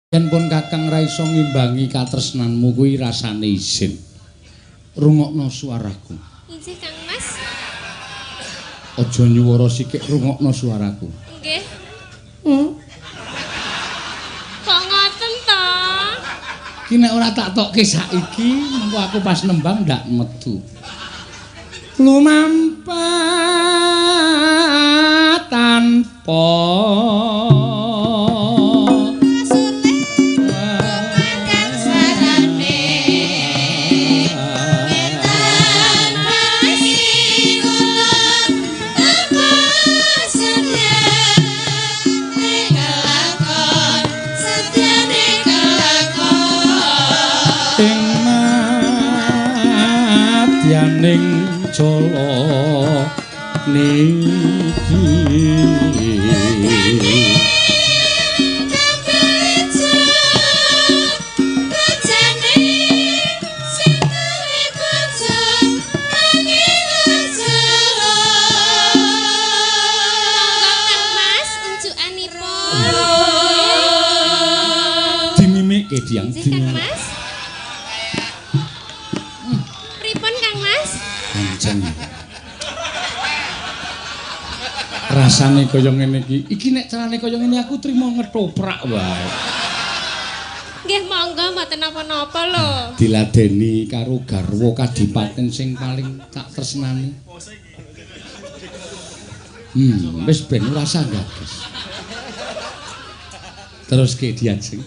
Yen pun Kakang ra iso ngimbangi katresnanmu kuwi rasane isin. Rungokno suaraku. Inggih, Kang Mas. Aja nyuwara sikik, rungokno suaraku. Nggih. Kok ngoten to? Ki nek ora tak tokke saiki, mengko aku pas nembang ndak metu. Lumampah tanpa ning jala niki dimimike diang dimimike. Rasane kaya ngene iki. Iki nek carane kaya ngene aku trimo ngetoprak wae. Nggih monggo mboten napa-napa lho. Diladeni karo garwa kadipaten sing paling tak tresnani. Wis ben ora usah gagas. Terus ke diajeng.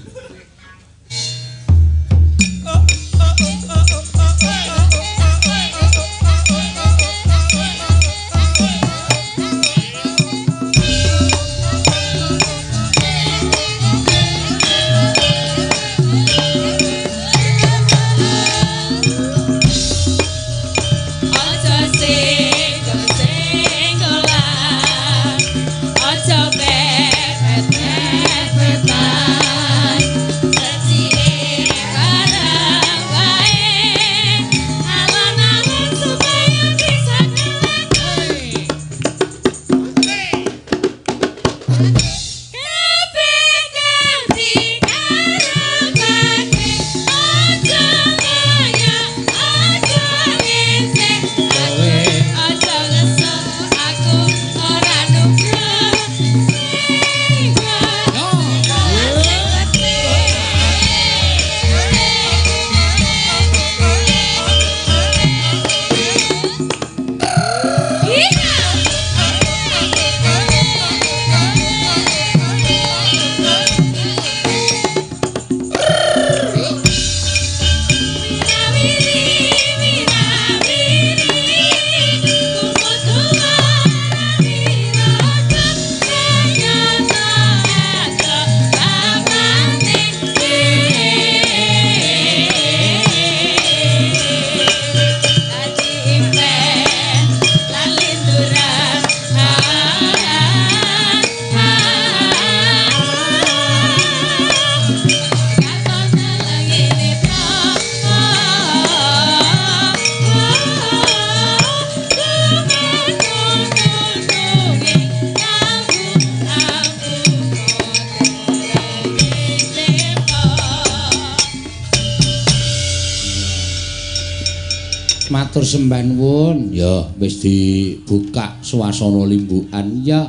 Matur sembah nuwun. Ya wis dibuka swasana limbukan ya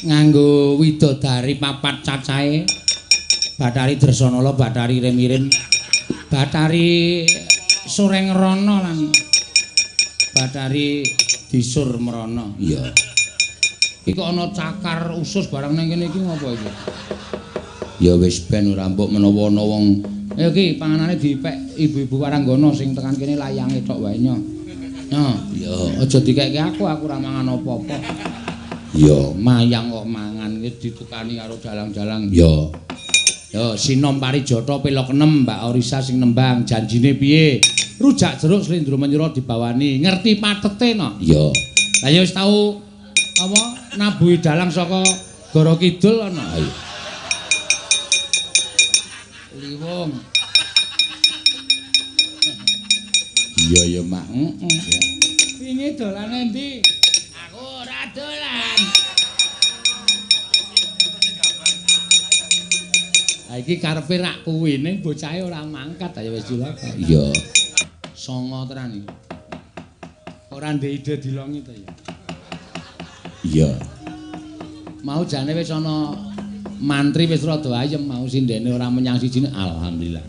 nganggo widodari papat cacahe. Bathari Dresanala, Bathari Remirin, Bathari Surengrana lan Bathari Disurmrana. Iya. Iki kok ana cakar usus barang nang kene iki ngopo iki? Ya wis ben ora mbok menawa ana wong. Ayo ki panganane dipek ibu-ibu waranggana sing tekan kene layange tok wae nyo. Nyo, ya aja dikekke aku, aku ora mangan apa-apa. Ya, mayang kok mangan iki ditukani karo dalang-dalang. Ya. Ya, Sinom Parijata pelok 6 Mbak Orisa sing nembang janjine piye? Rujak jeruk slendro menyura dibawani. Ngerti patete no? Ya. Lah ya wis tau apa nabuhi dalang saka Goro Kidul ana. Ayo. Liwung. Iya ya, Mak. Heeh. Wingi dolane endi? Aku ora dolan. Iki karepe rak kuwi ning bocahe ora mangkat ayo wis cilaka. Iya. Songo tenan iki. Ora ndek ide dilongi to ya. Iya. Mau jane wis ana mantri wis rada ayem mau sindene ora menyang sijine alhamdulillah.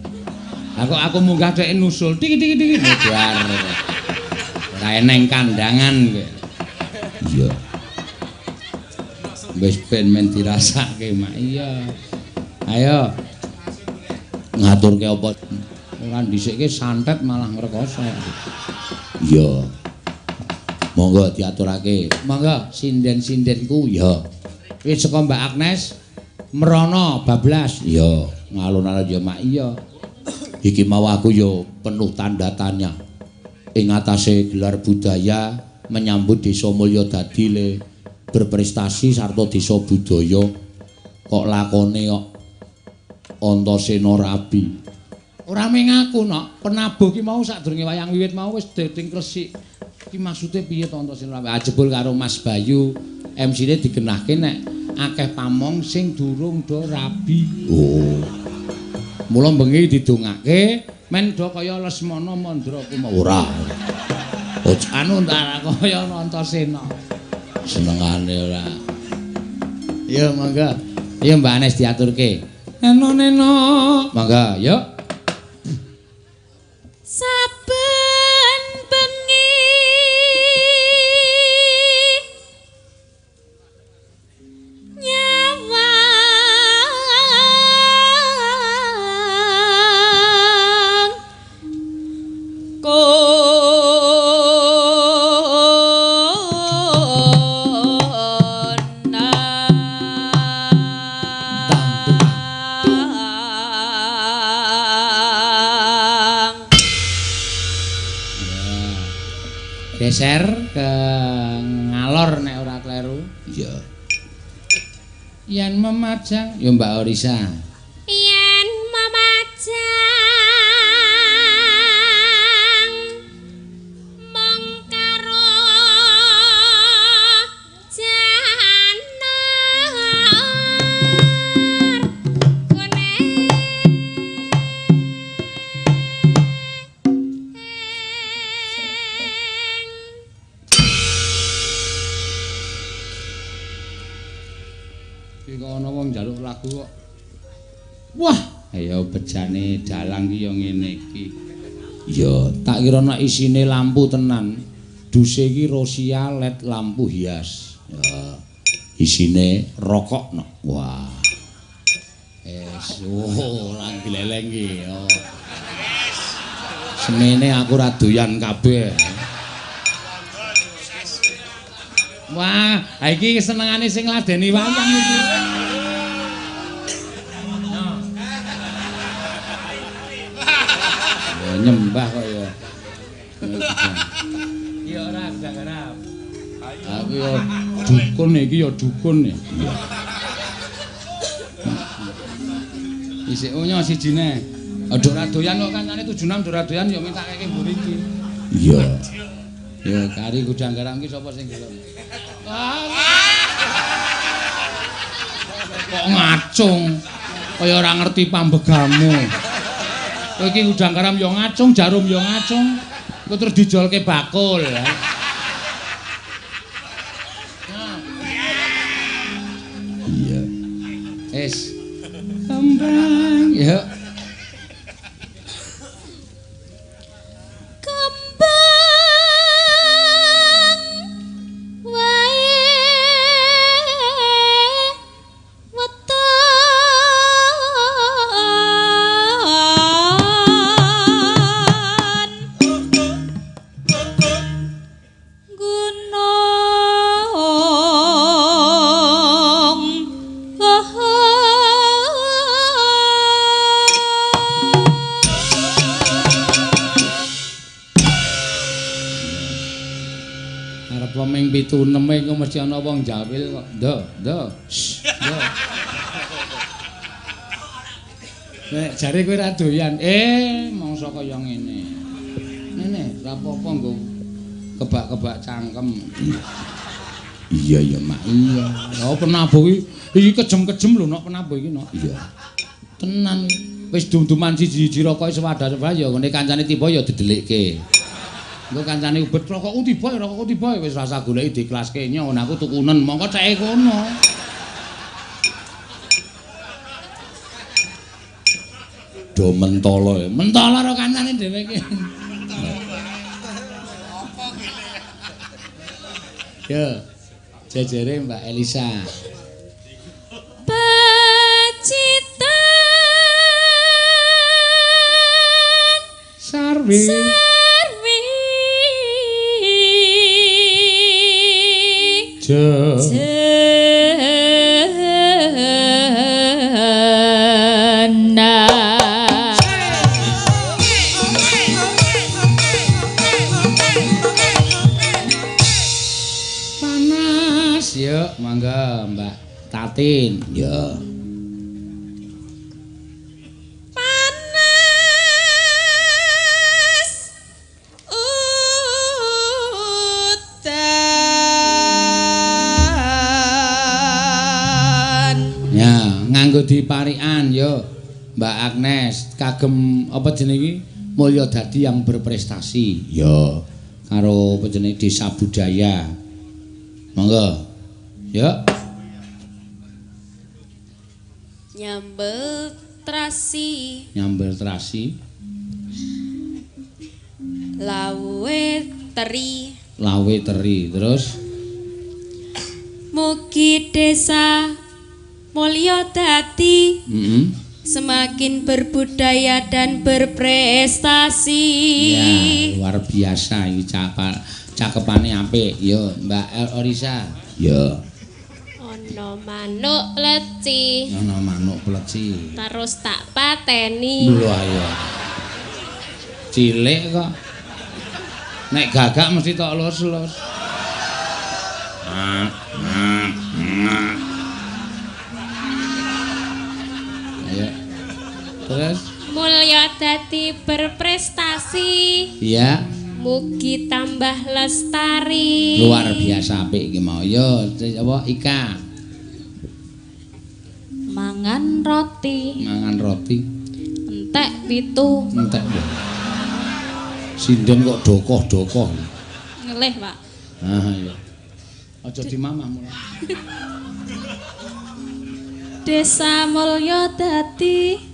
Aku munggah dhek nusul tiki-tiki modar. Ora eneng kandangan kowe. Iya. Wis ben men dirasake mak iya. Ayo. Ngaturke apa? Ora dhisikke santet malah ngrekoso. Iya. Monggo diaturake. Monggo sinden-sindenku ya. Wis saka Mbak Agnes mrono bablas. Iya, ngalun-alun ya mak iya. Iki mau aku ya penuh tanda tanya. Ing atase gelar budaya menyambut Desa Mulyodadi le berprestasi sarta desa budaya kok lakone kok Antasena rabi. Ora mung aku nok, penabuh ki mau sadurunge wayang wiwit mau wis dadi kresik. Ki maksude piye to Antasena rabi? Ah jebul karo Mas Bayu MC-ne digenahke nek akeh pamong sing durung do rabi. Oh. Mula bengi didongake men do kaya Lesmana Mandra ku mau ora. Anu ora kaya Antasena. Senengane ora. Ya monggo. Ya Mbak Anes diaturke. Neno neno. Monggo, yuk. Saben bengi nyawang Geser ke ngalor nek ora kleru. Iya. Yen memajang ya Mbak Orisa. Yen memajang mung karo janar kuning. Iki kok ana wong njaluk lagu kok. Wah, ayo bejane dalang ki ya ngene iki. Ya, tak kira nek isine lampu tenan. Duse iki Rosia led lampu hias. Ya, isine rokok no. Wah. Es, oh, ora gleleng iki. Oh. Semene aku ora doyan kabeh. Wah, iki senengane sing ngladeni wayang iki. Ya nyembah kok ya. Iya ora gak garap. Aku ya dukun iki ya dukun ya. Iya. Isik onyo sijine. Aja ora doyan kok kancane 76 ora doyan ya minta keke mburi iki. Iya. Ya kari gudang garam iki sapa sing gelem? Kok ngacung kaya ora ngerti pambegamu. Kowe iki gudang garam ya ngacung, jarum ya ngacung. Kowe terus dijolke bakul. Iya. Es. Kembang ya. Pitu-eneme iku mesti ana wong jawil kok. Ndo, ndo. Ndo. Nek jare kowe ra doyan, mangsa kaya ngene. Ngene, ra apa-apa nggo kebak-kebak cangkem. Iya ya, Mak. Iya. Oh, penabuh iki iki kejem-kejem lho, nok penabuh iki, nok. Iya. Tenan wis dum-duman siji-siji rokoke sewadah-sewadah ya ngene kancane tiba ya didelikke. Engko kancane ubet rokokku tiba ya rokokku tiba wis rasa goleki diiklaske nyo aku tukunen mongko ceke kono. Do mentolo. Mentolo karo kancane dheweke. Yo, jejere Mbak Elisa. Pacitan Sarwi. Sarwi. Jena. Panas, yuk mangga Mbak Tatin. Ya. Panas udan. Ya, nganggo diparikan yo Mbak Agnes kagem apa jenenge iki Mulya Dadi yang berprestasi. Ya, karo apa jenenge Desa Budaya. Monggo. Yuk. Nyambel terasi. Nyambel terasi. Lawe teri. Lawe teri. Terus mugi desa Mulya Dadi semakin berbudaya dan berprestasi. Ya, luar biasa iki cakepane apik. Yo, Mbak Orisa. Yo. Ana manuk pleci. Ana manuk pleci. Terus tak pateni. Lho ayo. Cilik kok. Nek gagak mesti tok lus-lus. Ayo. Terus Mulya Dadi berprestasi. Iya. Mugi tambah lestari. Luar biasa apik iki mau. Yo, apa Ika? Mangan roti. Mangan roti. Entek 7. Entek. Sinden kok dokoh-dokoh. Ngelih, Pak. Ah iya. Aja dimamah mulai. Desa Mulya Dadi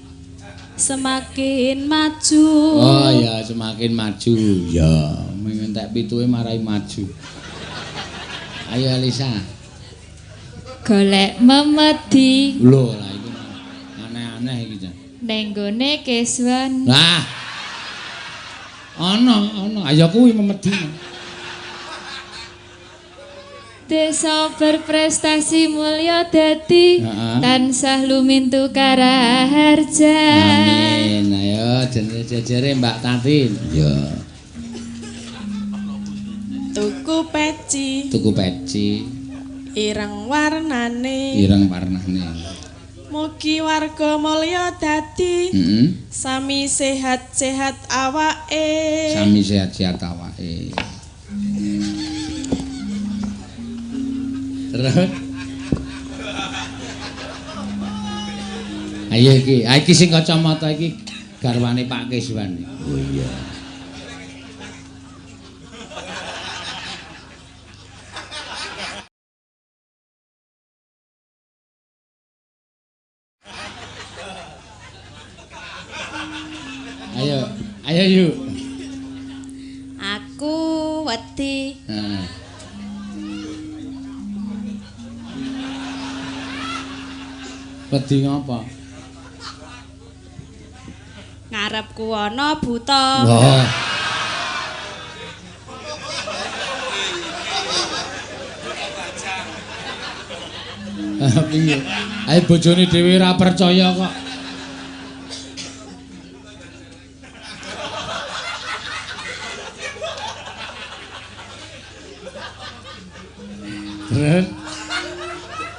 semakin maju. Oh ya, semakin maju. Ya, entek pituwe marai maju. Ayo Elisa. Golek memedi. Lho lah iku aneh-aneh iki jan. Ning gone Keswan. Lah. Ana, ana. Ayo kuwi memedi. Desa berprestasi Mulya Dadi tansah lumintu karaharja. Amin. Ayo jejere Mbak Tatin. Ya. Tuku peci. Tuku peci. Ireng warnane. Ireng warnane. Mugi warga Mulya Dadi sami sehat-sehat awake. Sami sehat-sehat awake. Terus ayo iki, iki sing kacamata iki garwane Pak Keswan. Oh iya. Ayo, ayo yuk. Aku wedi. Heeh. Wedi ngapa? Ngarepku ana buta. Wah. Piye? Ayo bojone dhewe ora percaya kok. Terus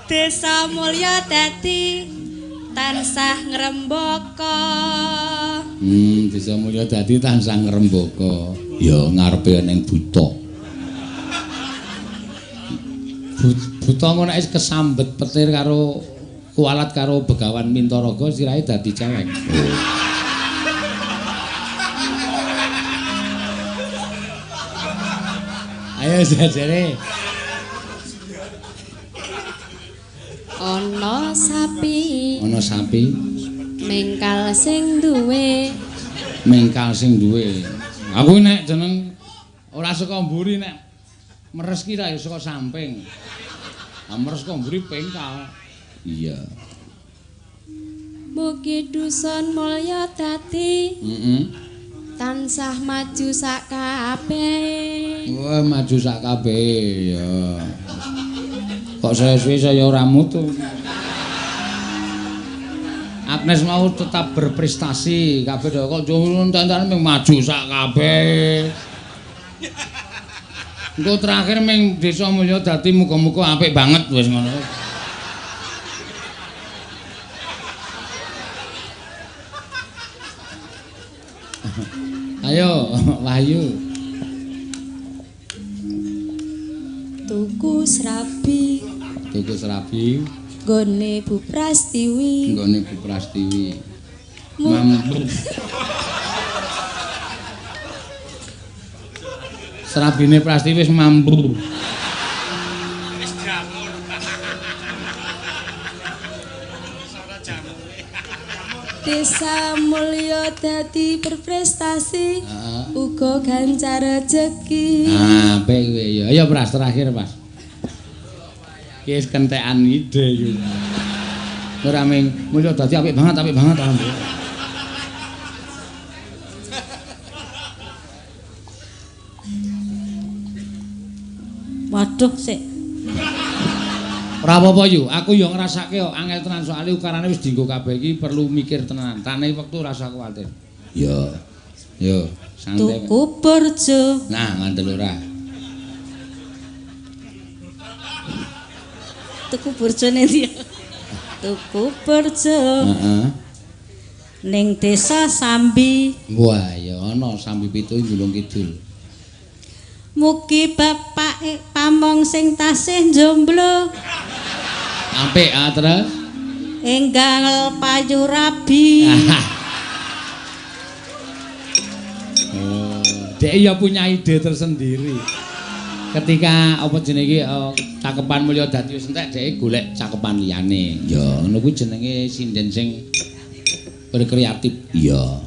Desa Mulya Dadi tansah ngrembaka. Desa Mulya Dadi tansah ngrembaka. Ya ngarepe ning buta. Buta ngono nek kesambet petir karo Kualat karo Begawan Mintaraga sirahe dadi cewek. Oh. Ayo jajare. Ana sapi. Ana sapi. Mengkal sing duwe. Mengkal sing duwe. Aku nek jeneng ora saka mburi nek meres ki ra ya saka samping. Ha meres saka mburi pengkal. Iya. Mugi dusun mulya dadi. Heeh. Tansah maju sak kabeh. Wah, maju sak kabeh ya. Kok saya suwe saya ora mutu. Agnes mau tetap berprestasi kabeh kok entek-entekane mung maju sak kabeh. Engko terakhir ming Desa Mulya dadi muga-muga apik banget wis ngono. Ayo Wahyu. Tuku serabi. Tuku serabi. Nggone Bu Prastiwi. Nggone Bu Prastiwi. Mampu. Serabine Prastiwi wis mampu. Wis jamur. Desa Mulya dadi berprestasi, uga gancar rejeki. Ah, apik kowe ya. Ayo Pras terakhir, Mas. Ki wis kentekan ide iki. Ora ming mulya dadi apik banget, apik banget. Waduh sik. Ora apa-apa yu, aku yo ngrasake kok angel tenan soalé ukarane wis dienggo kabeh iki perlu mikir tenan. Tane wektu rasa kuwatir. Yo. Yo, santai. Tuku burjo. Nah, ngandel ora. Tuku burjone ndi? Tuku burjo. Heeh. Ning desa Sambi. Wah, ya ana Sambi 7 Gunung Kidul. Mugi bapake pamong sing tasih jomblo. Apik ah terus. Enggal payu rabi. Oh, dhek ya punya ide tersendiri. Ketika apa jenenge iki cakepan Mulya dadi wis entek dhek golek cakepan liyane. Ya, ngono kuwi jenenge sinden sing berkreatif. Iya.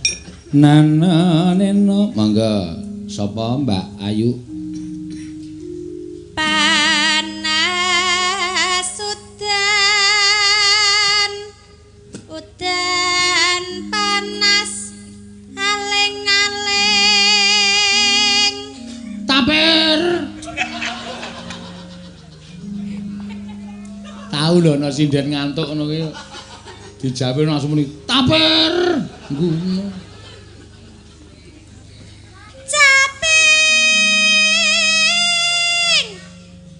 Nana neno monggo sapa Mbak Ayu? Panas udan, udan panas aling-aling. Tapir. Tahu lho ana sinden ngantuk ngono kuwi. Dijawab langsung muni tapir. Ngono. Caping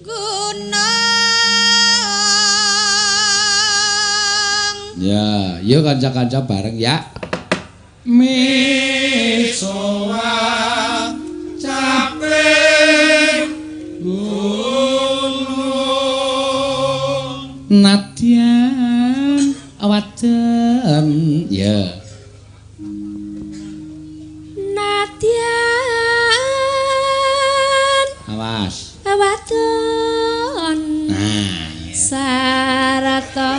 gunung. Ya, yuk kanca-kanca bareng ya. Misoa caping gunung. Nadyan wadon. Ya. Nadyan Awas. wadon. Nah, ya. Sarata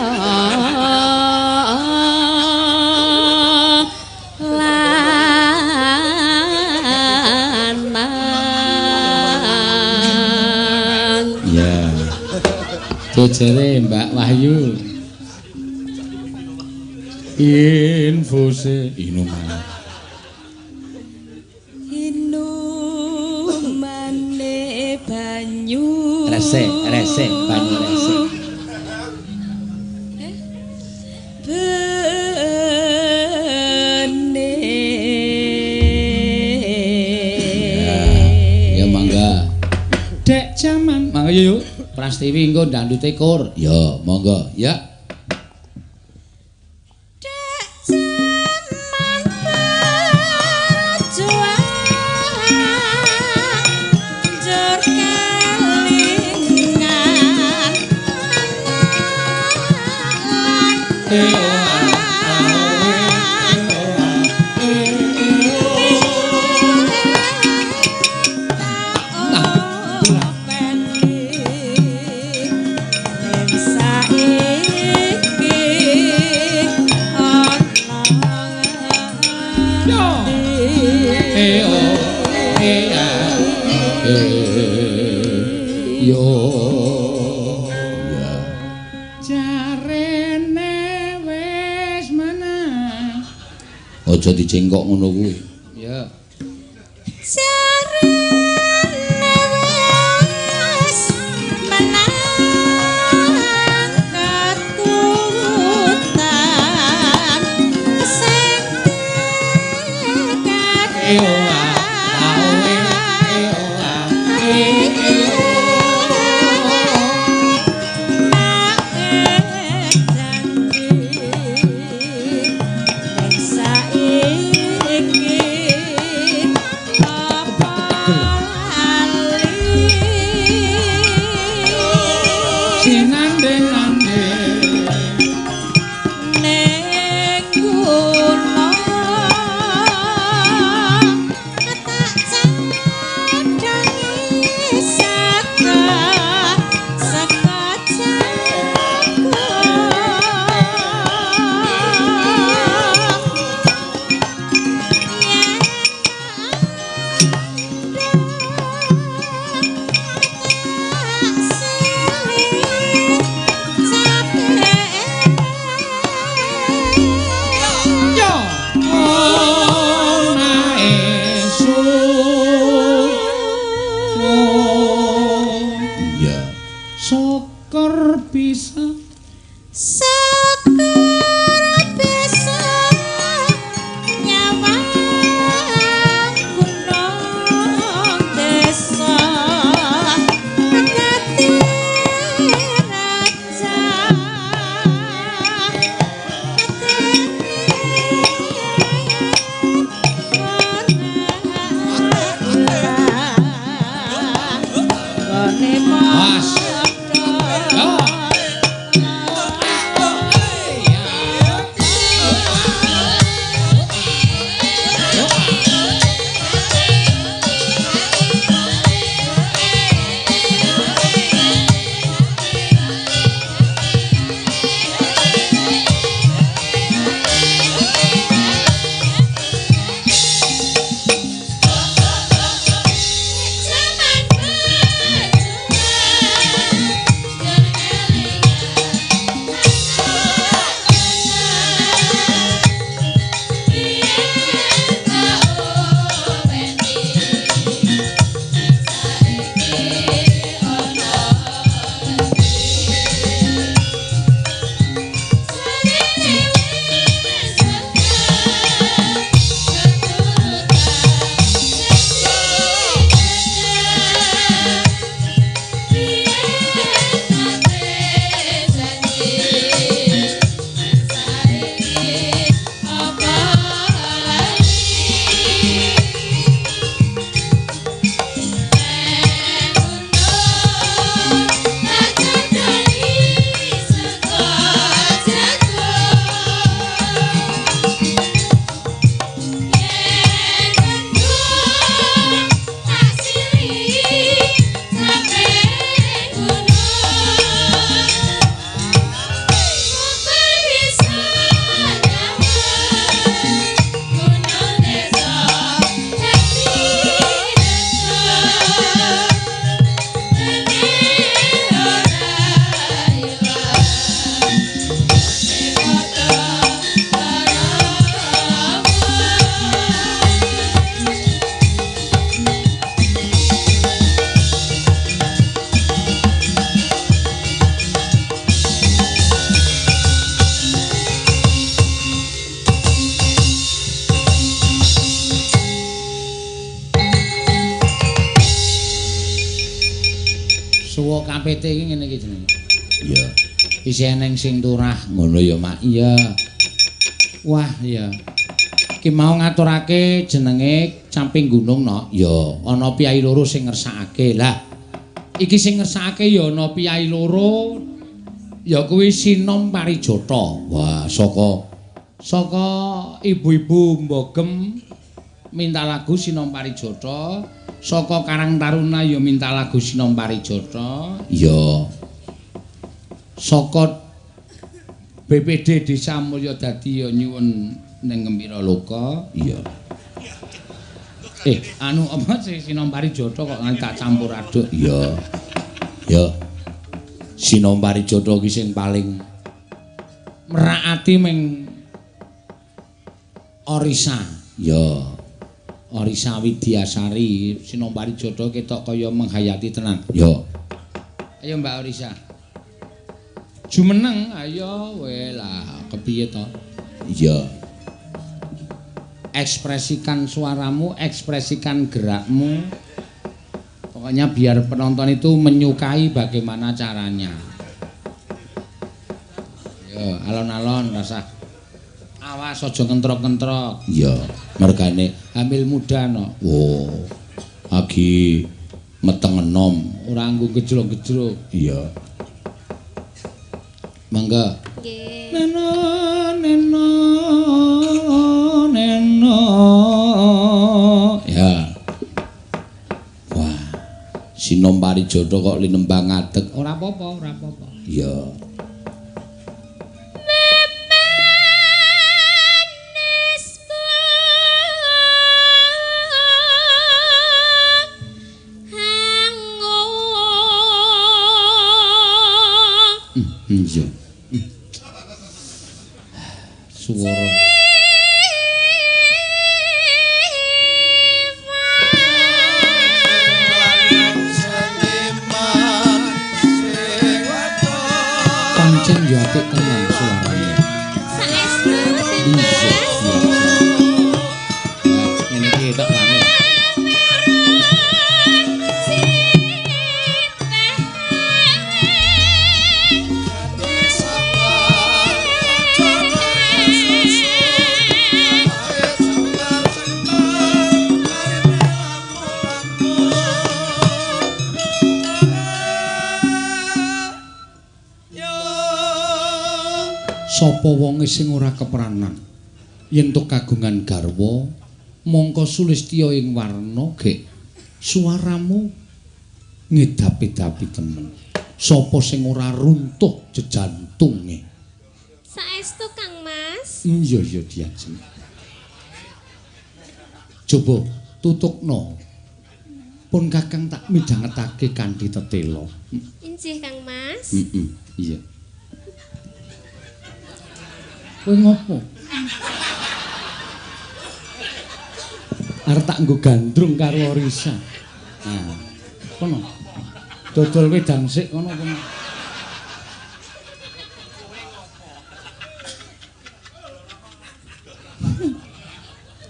lanang. Ya. Jejere Mbak Wahyu. Infuse inuman. Inumane banyu. Resik, resik, banyu resik. Bening. Ya mangga. Dek jaman, mangga yuk. Prastiwi engko ndandute kur. Ya, monggo. Ya. Dek jaman berjuang njur kelingan Aja dicengkok ngono kuwi. Ya. Jarene wis menang kekutan sing Suwa KPT iki ngene iki jenenge. Iya. Isih eneng sing turah ngono ya, Mak. Iya. Wah, iya. Ki mau ngaturake jenenge Camping Gunung, no. Ya, ana piyai loro sing ngersakake. Lah, iki sing ngersakake ya ana piyai loro Ya kuwi Sinom Parijata. Wah, saka ibu-ibu Mbogem minta lagu Sinom Parijata, saka Karang Taruna ya minta lagu Sinom Parijata. Ya. Saka BPD Desa Mulyadadi ya nyuwun ning Gembira Loka. Iya. Anu apa sih Sinom Parijata kok nganti tak campur aduk. Iya. Ya. Sinom Parijata ki sing paling merak ati ming Orisa. Ya. Orisa Widyasari Sinom Parijata ketok kaya menghayati tenan. Ya. Ayo Mbak Orisa. Jumeneng ayo we lah kepiye to? Iya. Ekspresikan suaramu, ekspresikan gerakmu. Pokoknya biar penonton itu menyukai bagaimana caranya. Yo, alon-alon rasa. Awas aja kentrok-kentrok. Iya, mergane hamil muda no. Wo. Lagi meteng enom, ora nggo gejrok-gejrok. Iya. Mangga. Nggih. Neno neno neno. Ya. Wah. Sinom Parijata kok linembang ngadeg. Ora apa-apa, ora apa-apa. Iya. Iya. Suara. Pancen yo apik tenan suarane. Saestu Iya. Ngene iki tok rame. Sapa wonge sing ora kepranan yen to kagungan garwa mongko sulistya ing warna gek suaramu ngedapi-dapi temen. Sapa sing ora runtuh jejantunge? Saestu Kang Mas. Iya iya diajeng. Coba tutukno. Pun Kakang tak midhangetake kanthi tetela. Injih Kang Mas. Heeh, iya. Kowe ngopo? Arep tak nggo gandrung karo Orisa. Nah, kono. Dodol wedang sik kono kono.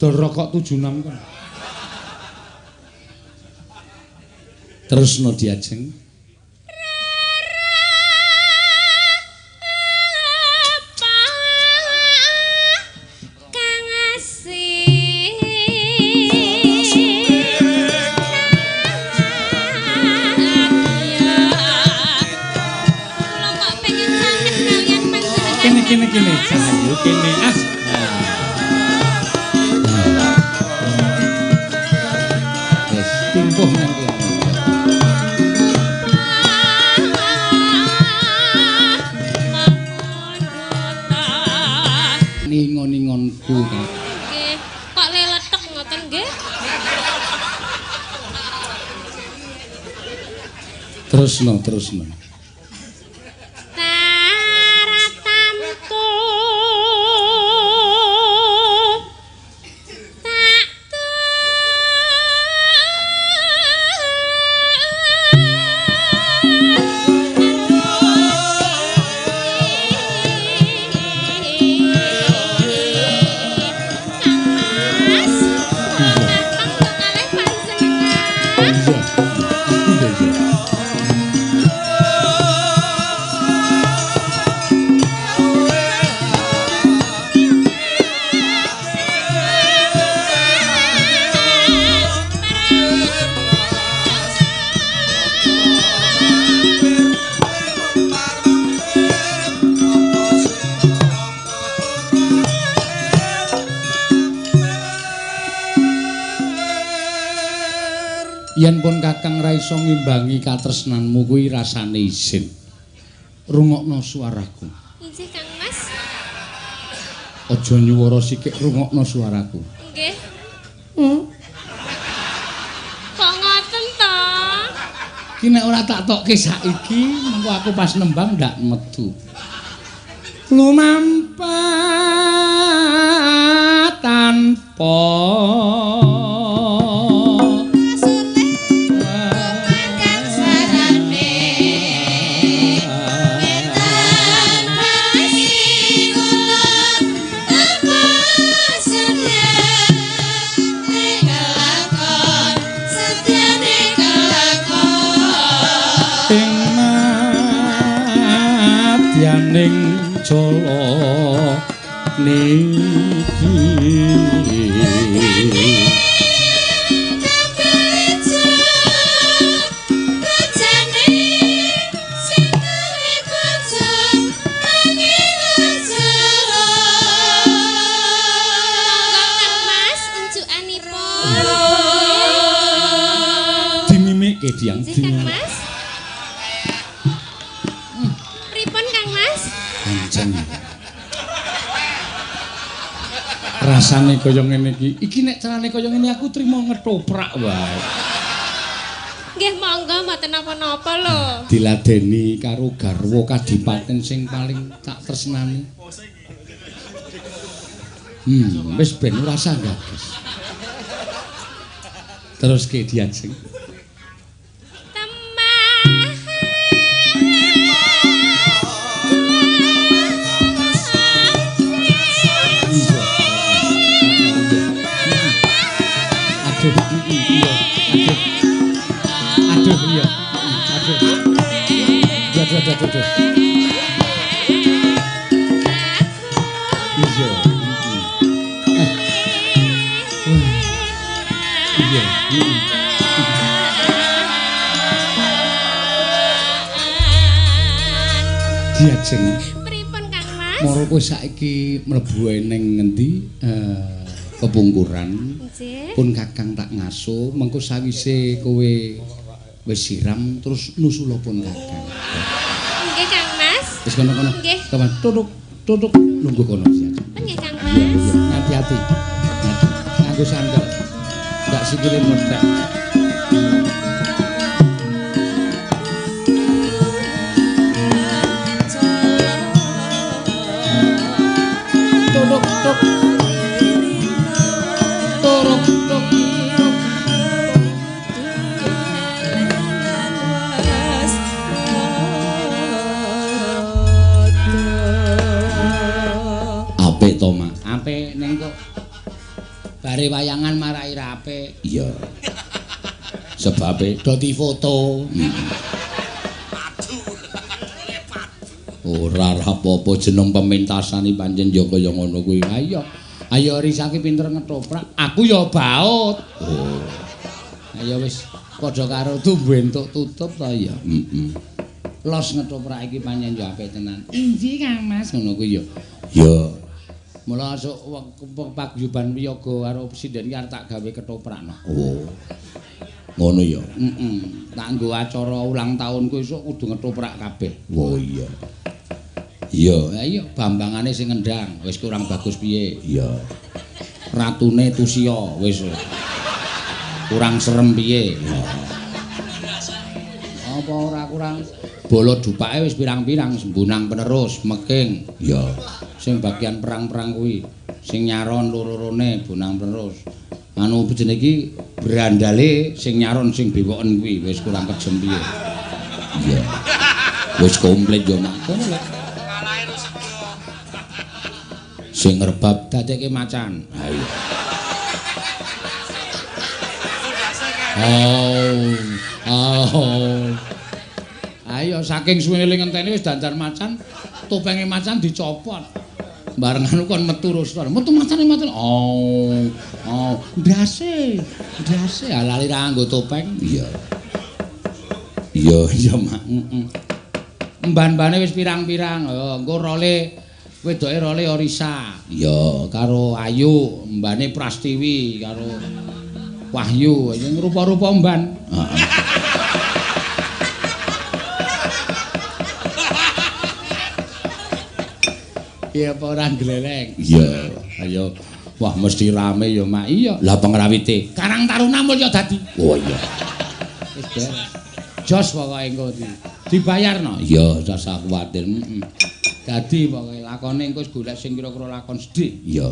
Dol rokok 76 kono. Terusno diajeng. Kene kene cahayu kene ah. Wis timpuh nang kene. Ningon-ningonku. Nggih, kok leletek ngoten nggih? Terusno, terusno. Yen pun Kakang ra iso ngimbangi katresnanmu kuwi rasane isin. Rungokno suaraku. Inggih Kang Mas. Aja nyuwara sikik, rungokno suaraku. Nggih. Kok ngoten to? Ki nek ora tak tokke saiki, mengko aku pas nembang ndak metu. Lumampah tanpa ning jala niki dimimike diang Kang Mas. Pripun Kang Mas? Pancen rasane kaya ngene iki. Iki nek carane kaya ngene aku trimo ngetoprak wae. Nggih monggo mboten napa-napa lho. Diladeni karo garwa kadipaten sing paling tak tresnani. Wis ben ora usah gagas. Terus ke diajeng. Aduh iya. Aduh. Aduh aduh aduh. Iya. Iya. Diajeng. Pripun Kang Mas? Moro kowe saiki mlebu ning ngendi? Kepungkuran. Pun Kakang tak ngaso, mengko sawise kowe wis siram terus nusula pun Kakang. Nggih Kang Mas. Wis kono-kono. Nggih. Kawan tutuk tutuk lungguh kono siap. Nggih Kang Mas. Hati-hati. Nganggo sandal. Ndak sikile methek. Tutuk tuk. Turuk tuk. Apik to, Mak? Apik ning kok bare wayangan marai ra apik. Iya. Sebabe do difoto. Ora apa-apa jeneng pementasane pancen ya kaya ngono kuwi. Ayo. Ayo Risa ki pinter ngetoprak, aku ya baut. Oh. Ayo wis padha karo tumbu entuk tutup to ya. Heeh. Los ngetoprak iki pancen ya apik tenan. Inggih Kang Mas ngono kuwi ya. Ya. Mula esuk paguyuban wiyaga karo presiden ki arep tak gawe ketoprakno. Oh. Ngono ya. Heeh. Tak nggo acara ulang tahunku esuk kudu ngetoprak kabeh. Oh iya. Iya, ayo bambangane sing ngendang wis kurang bagus piye? Iya. Ratune Tusiya wis kurang serem piye? Apa ora kurang bala dupake wis pirang-pirang sembunang penerus meking. Iya. Sing bagian perang-perang kuwi, sing nyaron loro-lorone bonang penerus. Anu jenenge iki brandale sing nyaron sing bewoken kuwi wis kurang kejem piye? Iya. Wis komplit yo Mak. Ngono lho. Sing ngrebab dadekke macan. Ha iya. Oh. Oh. Ayo saking suwene ngenteni wis dandan macan, topenge macan dicopot. Bareng anu kon metu roster. Metu macane macan. Oh. Oh, ndase. Ndase lali ra nganggo topeng. Iya. Iya, iya Mak. Heeh. Mban-mbane wis pirang-pirang. Oh, engko role wedoke role Orisa. Iya, karo Ayu, mbane Prastiwi karo Wahyu sing rupa-rupa mban. Heeh. Iya apa ora gleleng? Iya. Ayo. Wah mesti rame ya, Mak. Iya. Lah pengrawite Karang Taruna Mulya dadi. Oh iya. Wis beres. Jos pokoke engko dibayarno. Iya, rasah kuwatir. Heeh. Dadi pokoke lakone engko golek sing kira-kira lakon sedih. Iya.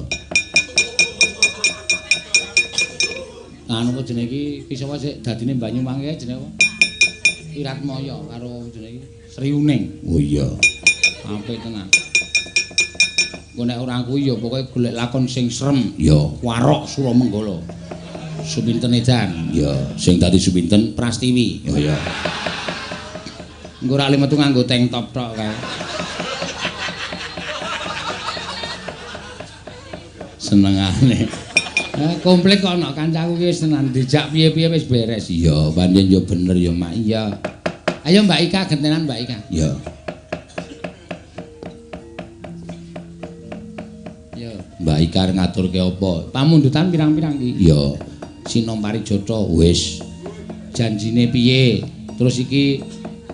Anu apa jenenge iki? Ki sapa sik dadine Banyuwangi jenenge apa? Iratmaya karo jenenge iki Sri Uning. Oh iya. Apik tenan. Engko nek ora kuwi ya pokoke golek lakon sing serem. Ya, Warok Suramenggala. Suminten edan. Ya, sing dadi Suminten Prastiwi. Oh iya. Engko ora metu nganggo tank top tok kae. Senengane. Komplit kok ana kancaku ki wis tenan dijak piye-piye wis beres. Iya, pancen ya bener ya, Mak. Iya. Ayo Mbak Ika gentenan Mbak Ika. Iya. Yo, Mbak Ika ngaturke apa? Pamundutan pirang-pirang iki? Iya. Sinom Parijata wis. Janjine piye? Terus iki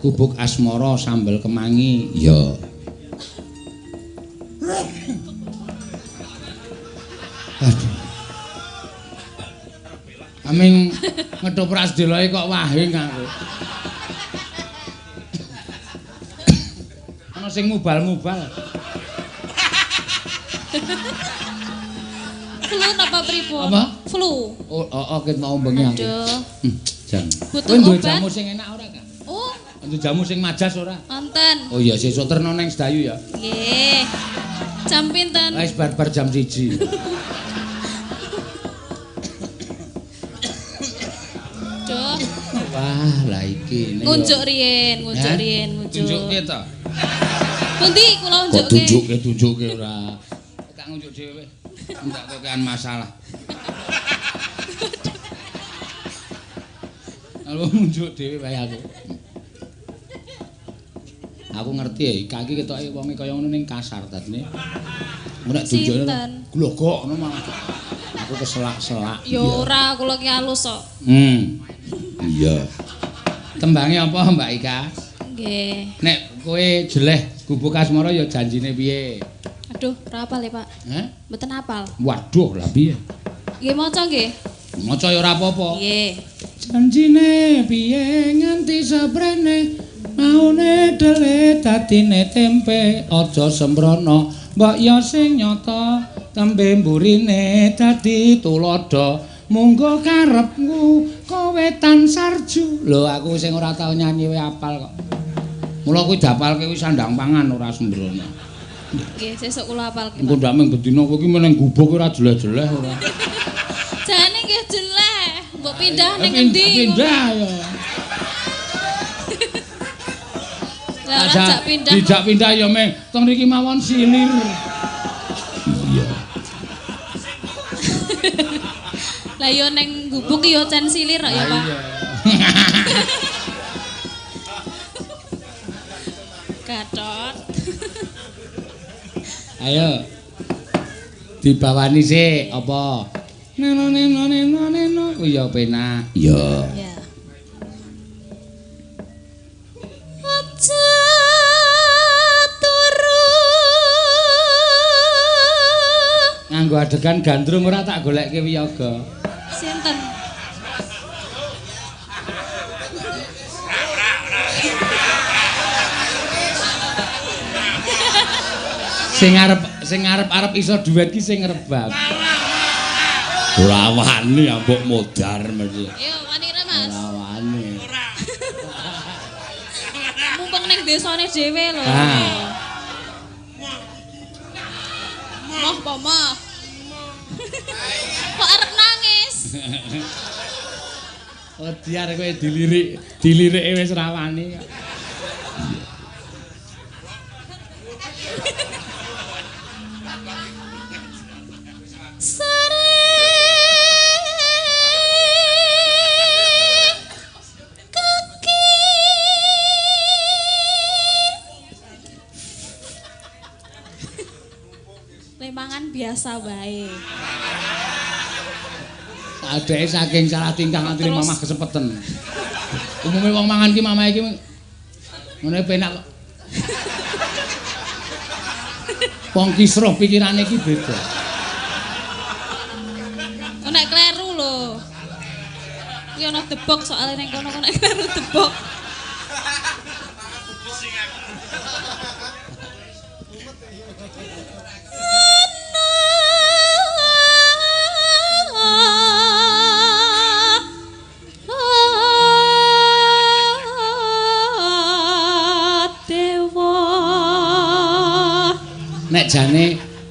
gubuk asmara sambel kemangi. Iya. Aduh. Aming ngethoprak sedeloke kok wahing aku. Ana sing mubal-mubal. Flu napa pripun? Apa? Flu. Oh, heeh ket mau bengi aku. Aduh. Jan. Butuh Kowe duwe obat? jamu sing enak ora, Kak? Oh, Duwe jamu sing majas ora? wonten. Oh iya, sesuk terno nang Sedayu ya. Nggih. Jam pinten? Wis bar-bar jam 1. Duh. Wah, lah iki. Ngunjuk riyen, ngunjuk Hah? riyen, ngunjuk. Tunjukke to. Pundi kula Kok unjukke? tunjukke tunjukke ora. Tak ngunjuk dhewe. Enggak kokean masalah. Kalau ngunjuk dhewe wae aku. Aku ngerti ya, Ika iki ketoke wonge kaya ngono ning kasar dadine. Nek tunjuke glogok ngono malah aku keselak-selak. Ya ora, kula ki alus kok. Iya. Tembange apa Mbak Ika? Nggih. Nek kowe jeleh gubuk asmara ya janjine piye? Aduh, ora apal ya, Pak. Hah? Mboten apal. Waduh, lah piye? Nggih maca nggih. Maca ya ora apa-apa. Nggih. Janjine piye nganti seprene maune dele dadine tempe aja sembrono mbok ya sing nyata tembe mburine dadi tuladha munggo karepmu kowe tan sarju. Lho aku sing ora tau nyanyi wae apal kok. Mula kuwi dapalke kuwi sandang pangan ora sembrono. Nggih, sesuk kula apalke. Engko ndak mung bedina kowe iki meneng gubuk ora jeleh-jeleh ora. Jane nggih jeleh. Mbok pindah ning endi? Pindah ya. Lah ora jak pindah. Dijak pindah ya meng teng mriki mawon silir. Iya. Lah yo neng gubuk yo cen silir kok ya, Pak. Gatot. Ayo. Dibawani sik apa? Neno neno neno neno. Kuwi ya penak. Iya. Ya. Aja turu. Nganggo adegan gandrung ora tak golekke wiyaga. Sinten? Sing arep-arep iso duet ki sing rebab. Ora wani ambok modar mesti. Yo wani ra, Mas. Ora wani. Mumpung ning desane dhewe lho. Moh apa moh? Kok arep nangis? Oh diar kowe dilirik, dilirike wis ra wani kok. Lemangan biasa wae. Adeke saking salah tingkah nganti mamah kesempeten. Umume wong mangan ki mamahe iki ngene penak kok. Wong kisruh pikirane iki beda. Nek kleru lho. Kuwi ana debok soalé ning kono nek kleru debok.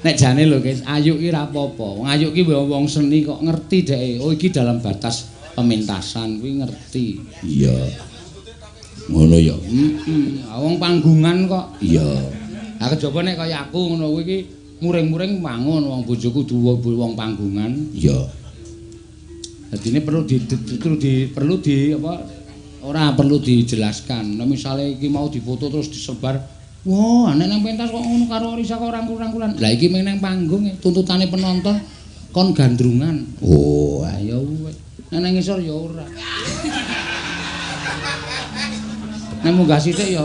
Nek jane lho guys, Ayu ki ra apa-apa. Wong Ayu ki wong seni kok ngerti dheke. Oh iki dalam batas pementasan kuwi ngerti. Iya. Ngono ya. Heeh. Wong panggungan kok. Iya. Ha kejaba nek kaya aku ngono kuwi iki muring-muring mangun wong bojoku duwe wong panggungan. Iya. Dadine perlu di perlu di apa ora perlu dijelaskan. Nek misale iki mau difoto terus disebar, wah, nek nang pentas kok ngono karo Risa kok rangkul-rangkulan. Lah iki meng nang panggung tuntutane penonton kon gandrungan. Oh, ayo wis. Nek nang ngisor ya ora. Nek munggah sithik ya.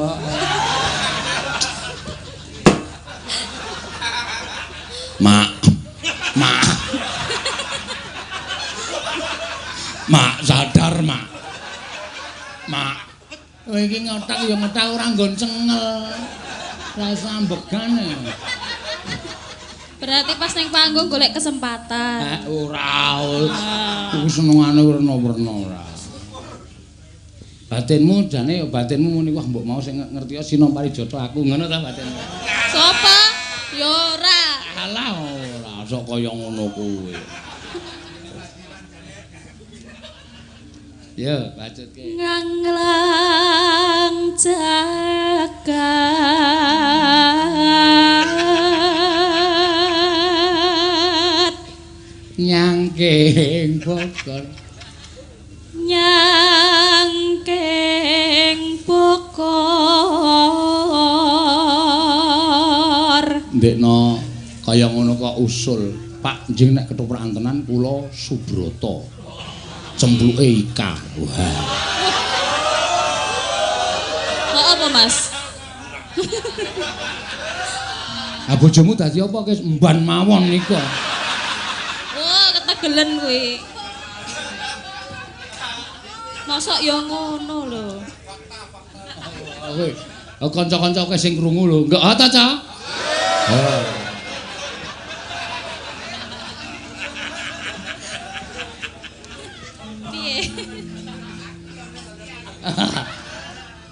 Mak. Mak. Mak sadar, Mak. Mak. Kowe iki ngotak ya ngotak ora nggon cengel. Ora iso ambegane. Berarti pas ning panggung golek kesempatan. Ora. Kuwi senengane werna-werna ora. Batinmu jane ya batinmu muni wah mbok mau sing ngerti Sino Parijata aku ngono ta batinmu. Sopo? Ya ora. Alah ora sok kaya ngono kuwi. Ya, bacutke. Nganglang jagat nyangking Bogor. Nyangking Bogor. Ndekno kaya ngono kok usul. Pak njing nek ketoprakan tenan kula Subrata. Cempluke Ika. Wah. Kok apa, Mas? Ha bojomu dadi apa, Kis? Emban mawon niku. Wah, ketegelen kuwi. Mosok ya ngono lho. Kowe, kanca-kanca kowe sing krungu lho. Enggak ha ta, Cak? Oh.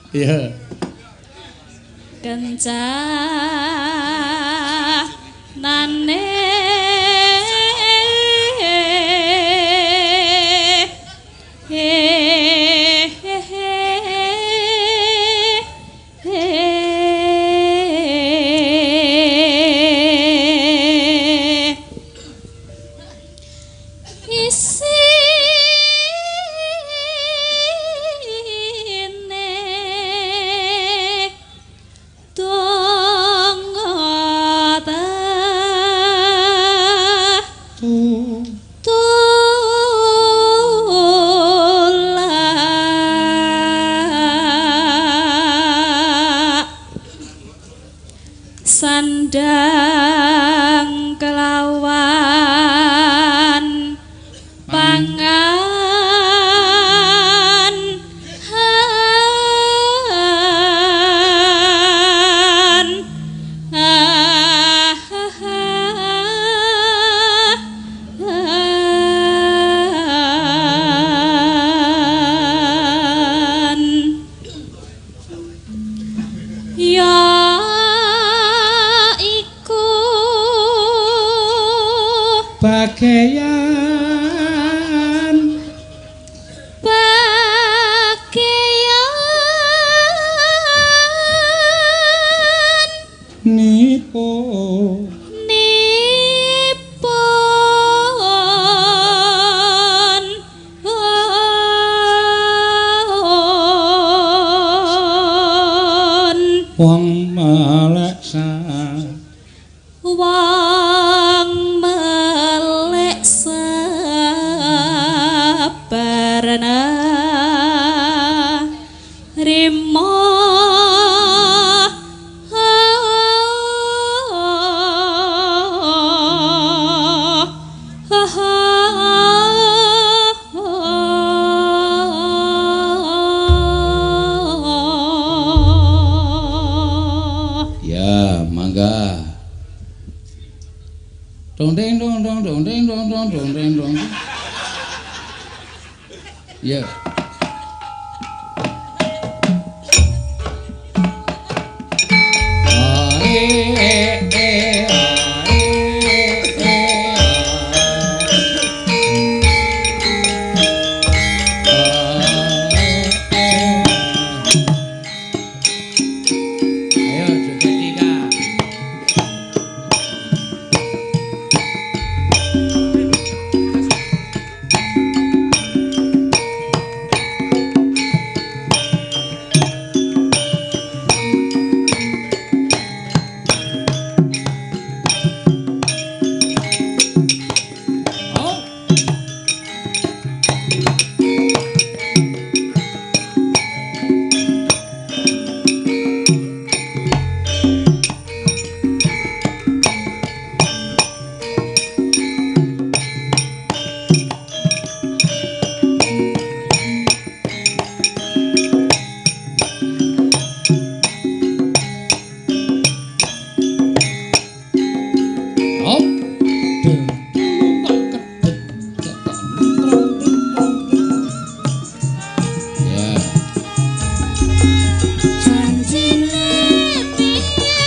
Iya. Kencanane sandang kelawan pangan ya bageyan bageyan nipo nipon wong meleksa wong meleksa. Ya, mangga. Dong ding dong dong dong ding dong dong dong ding dong. Ya. A e e a e e a e. Ayo joget Tika. Oh. Oh. Deng tak kedet ketok trong ting trong ting. Ya. Janjine piye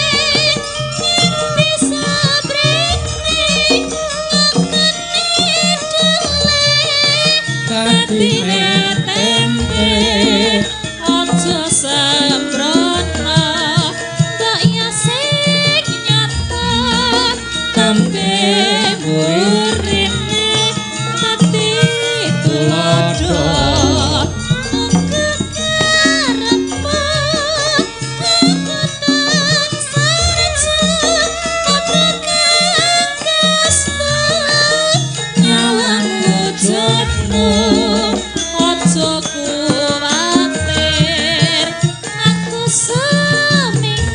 nganti sabrene ngakeni dele Dadine tempe aja sembrono mbok ya sing nyata tempe murine dadi tulodo muga karepmu aku tansah rejo padha kang kasta nyawang wujudmu aja kuwatir aku semingkir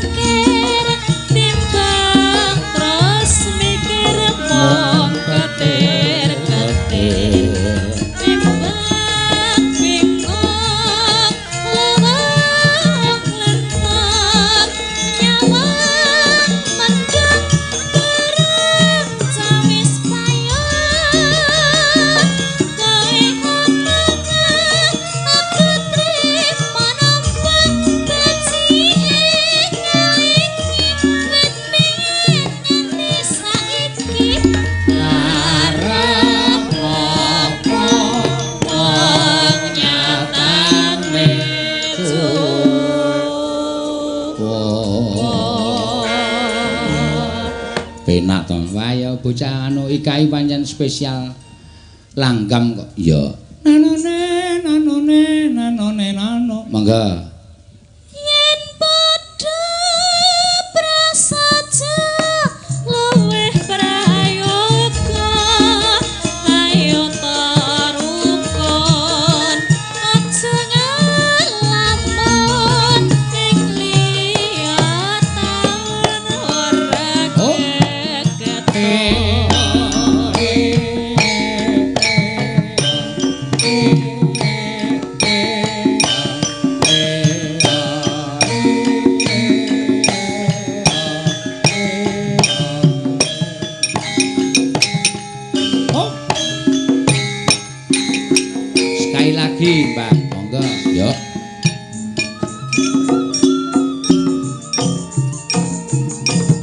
timbang terus mikir mung ketir-ketir timbang bingung lewang lerang nyawang mendung bareng cawis payah kowe omongan aku trimo nampa becike ngelingi wit biyen nganti saiki Arep apa wong nyatane Penak to. Wah ya bocah anu IKI pancen spesial langgam kok. Ya. Nanone nanone nanone nano. Mangga. Yen padha prasaja luwih prayoga ayo tarukon aja ngalamun ing liya taun ora Oh. keketon. Oh. Sekali lagi, Mbak. Monggo. Yo.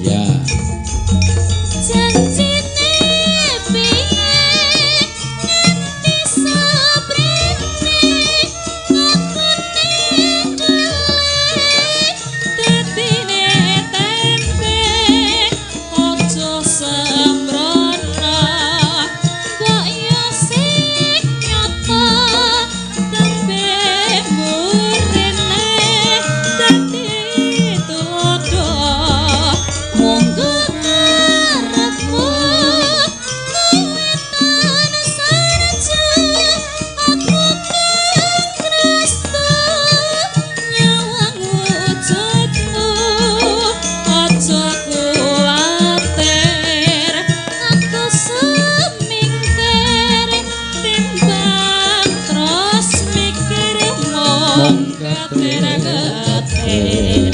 Ya. Janjine piye nganti sabrene ngakoni dele dadine tempe aja sembrono mbok ya sing nyata tembe murine. Ketir-ketir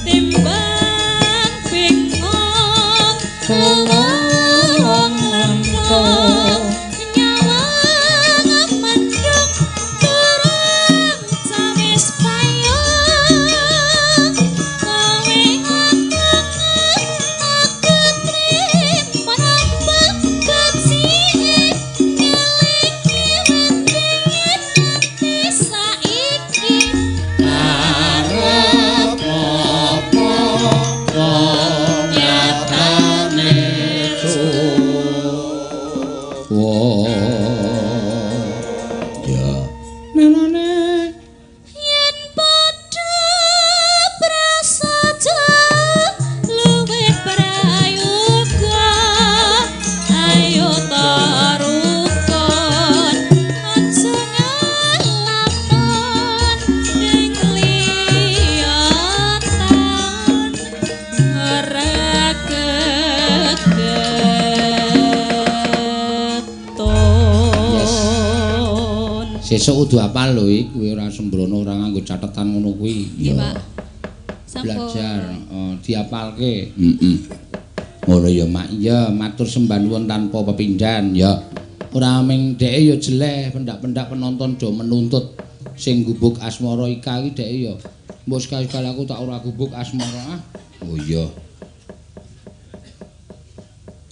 timbang bingung wong lengkong nyawang mendung turun cawis payung kowe aku trimo nampa kecike ngelingi wetenge ati saiki Arep apa nyatane Ya. Nenane yen padha prasaja luwih prayoga ayo tarukon aja ngalamun ing liya taun ora kegetun. Sesuk kudu apal lho iki, kowe ora sembrono ora nganggo catetan ngono kuwi. Nggih, Pak. Sampun. Belajar, diapalke. Heeh. Ngono ya, Mak. Ya, matur sembah nuwun tanpa pepindhan ya. Ora ming dheke ya jeleh, pendak-pendak penonton do menuntut sing gubuk asmara Ika iki dheke ya. Mbok sekali-sekali aku tak ora gubuk asmara ah. Oh iya.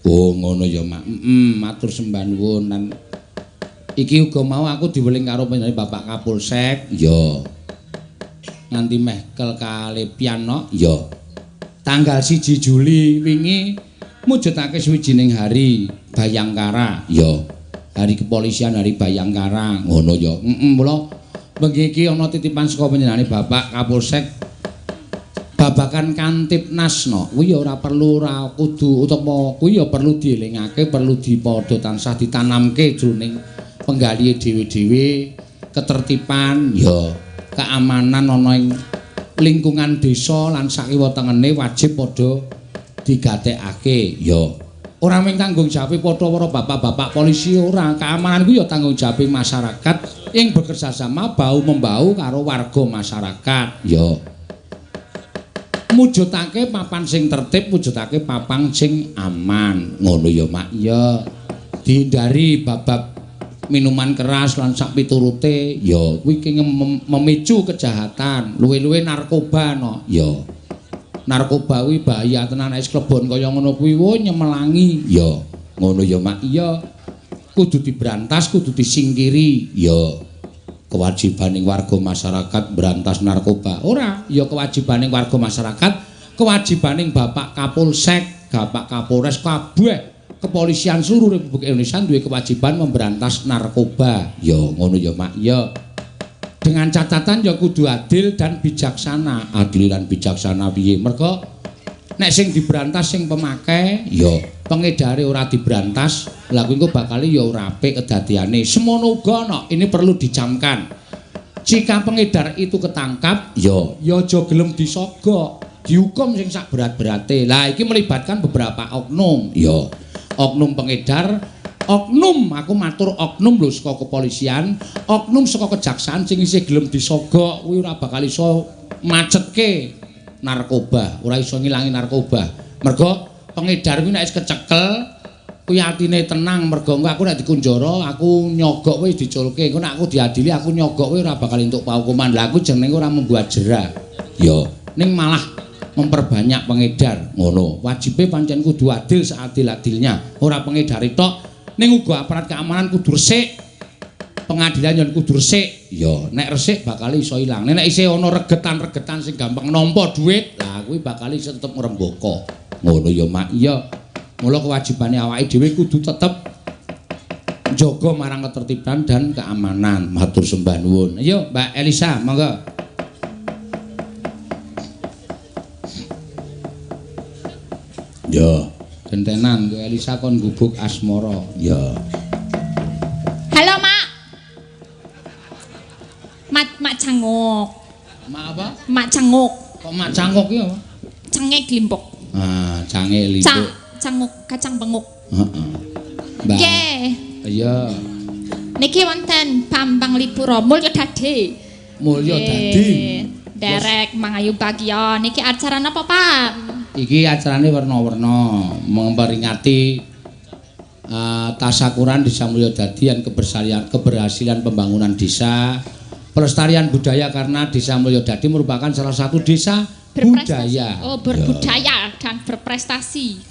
Oh ngono ya, Mak. Heeh, matur sembah nuwun lan iki uga mau aku diweling karo panjenengan Bapak Kapolsek. Ya. Nganti meh kel kalepian no. Ya. Tanggal 1 Juli wingi mujudake sawijining hari Bayangkara. Ya. Hari kepolisian, hari Bayangkara. Ngono ya. Heeh, mula bengi iki ana titipan saka panjenengane Bapak Kapolsek babagan Kantipnas no. Kuwi ya ora perlu ora kudu utawa kuwi ya perlu dielingake, perlu dipadha tansah ditanamke jroning penggalihe dhewe-dhewe, ketertiban ya, keamanan ana ing lingkungan desa lan sakiwa tengene wajib padha digatekake ya. Ora mung tanggung jawab padha para bapak-bapak polisi ora, keamanan kuwi ya tanggung jawab masyarakat ing bekerja sama bau membau karo warga masyarakat ya. Mujudake papan sing tertib, mujudake papan sing aman. Ngono ya, Mak. Ya. Dihindari bab-bab minuman keras lan sak piturute ya kuwi ki memicu kejahatan, luwe-luwe narkoba no ya. Narkoba kuwi bahaya tenan nek klebon kaya ngono kuwi wo nyemelangi ya. Ngono ya, Mak. Iya. Kudu diberantas, kudu disingkiri ya. Kewajibaning warga masyarakat berantas narkoba. Ora, ya kewajibaning warga masyarakat, kewajibaning Bapak Kapolsek, Bapak Kapolres kabeh kepolisian seluruh Republik Indonesia duwe kewajiban memberantas narkoba. Ya ngono ya, Mak. Ya. Dengan catatan ya kudu adil dan bijaksana. Adil lan bijaksana piye? Mergo nek sing diberantas sing pemakai, ya pengedare ora diberantas, lha kuwi engko bakal ya ora apik kedadiane. Semono uga no, ini perlu dicamkan. Jika pengedar itu ketangkap, ya ya aja gelem disogok, dihukum sing sak berat-berate. Lah iki melibatkan beberapa oknum, ya. Oknum pengedar, oknum, aku matur oknum lho saka kepolisian, oknum saka kejaksaan sing isih gelem disogok kuwi ora bakal iso macetke narkoba, ora iso ngilangi narkoba. Mergo pengedar kuwi nek wis kecekel kuwi atine tenang, mergo engko aku nek dikunjara aku nyogok wis diculke, engko nek aku diadili aku nyogok kuwi ora bakal entuk paukuman. Lah aku jenenge ora membuat jera. Ya, ning malah memperbanyak pengedar. Ngono. Wajibe pancen kudu adil seadil-adilnya. Ora pengedar tok, ning uga aparat keamanan kudu resik. Pengadilan yen kudu resik. Ya, nek resik bakal iso ilang. Nek isih ana regetan-regetan sing gampang nampa dhuwit, lah kuwi bakal iso tetep ngrembaka. Ngono ya, Mak. Iya. Mula kewajibane awake dhewe kudu tetep njaga marang ketertiban dan keamanan. Matur sembah nuwun. Ayo, Mbak Elisa, monggo. Ya, gentenan Mbak Elisa kon gubuk asmara. Ya. Halo, Mak. Mak cangok. Mak apa? Mak cangok. Kok mak cangok ki apa? Cangek limpok. Ah, cangek limpok. Cangok kacang bengok. Heeh. Mbak. Nggih. Iya. Niki wonten Bambang Lipuro Mulya Dadi. Mulyodadi. Derek Mangayu Bagyo. Niki acara napa, Pak? Iki acarane werna-werna memperingati tasakuran Desa Mulyodadi dan keberhasilan pembangunan desa, pelestarian budaya karena Desa Mulyodadi merupakan salah satu desa budaya. Oh, berbudaya dan berprestasi.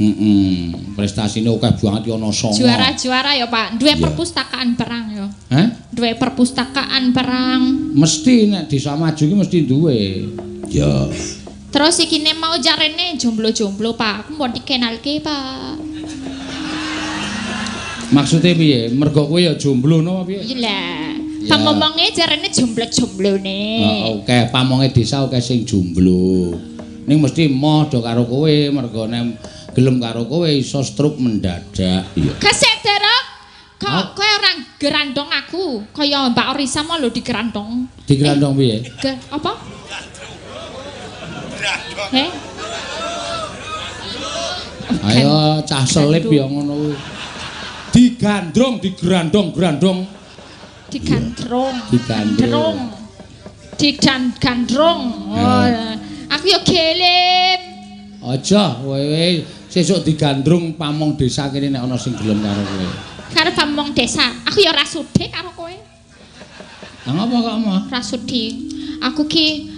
Prestasine akeh banget ya ana 9. Juara-juara ya, Pak. Duwe perpustakaan perang ya. Hah? Duwe perpustakaan perang. Mesti nek desa maju iki mesti duwe. Ya. Terus ikine mau jarene jomblo-jomblo, Pak. Aku mau dikenalke, Pak. Maksudnya piye? Mergo kowe ya jomblo no piye? Iya lah. Pamomonge jarene jomblo-jomblone. Heeh, oke, pamonge desa oke sing jomblo. Ning mesti emoh do karo kowe, mergo nek gelem karo kowe iso stroke mendadak. Iya. Kesek, Derek. Kok kowe ora gerandong aku? Kaya Mbak Orisa mau lho digerandong. Digerandong piye? Apa? Heh? Ayo cah selip ya ngono kuwi. Digandrong, digerandong, grandong. Digandrong. Digandrong. Digandrong. Oh, aku ya gelem. Aja kowe sesuk digandrung pamong desa kene nek ana sing gelem karo kowe. Karo pamong desa. Aku ya ora sudi karo kowe. Lah ngapa kok mah? Ora sudi. Aku ki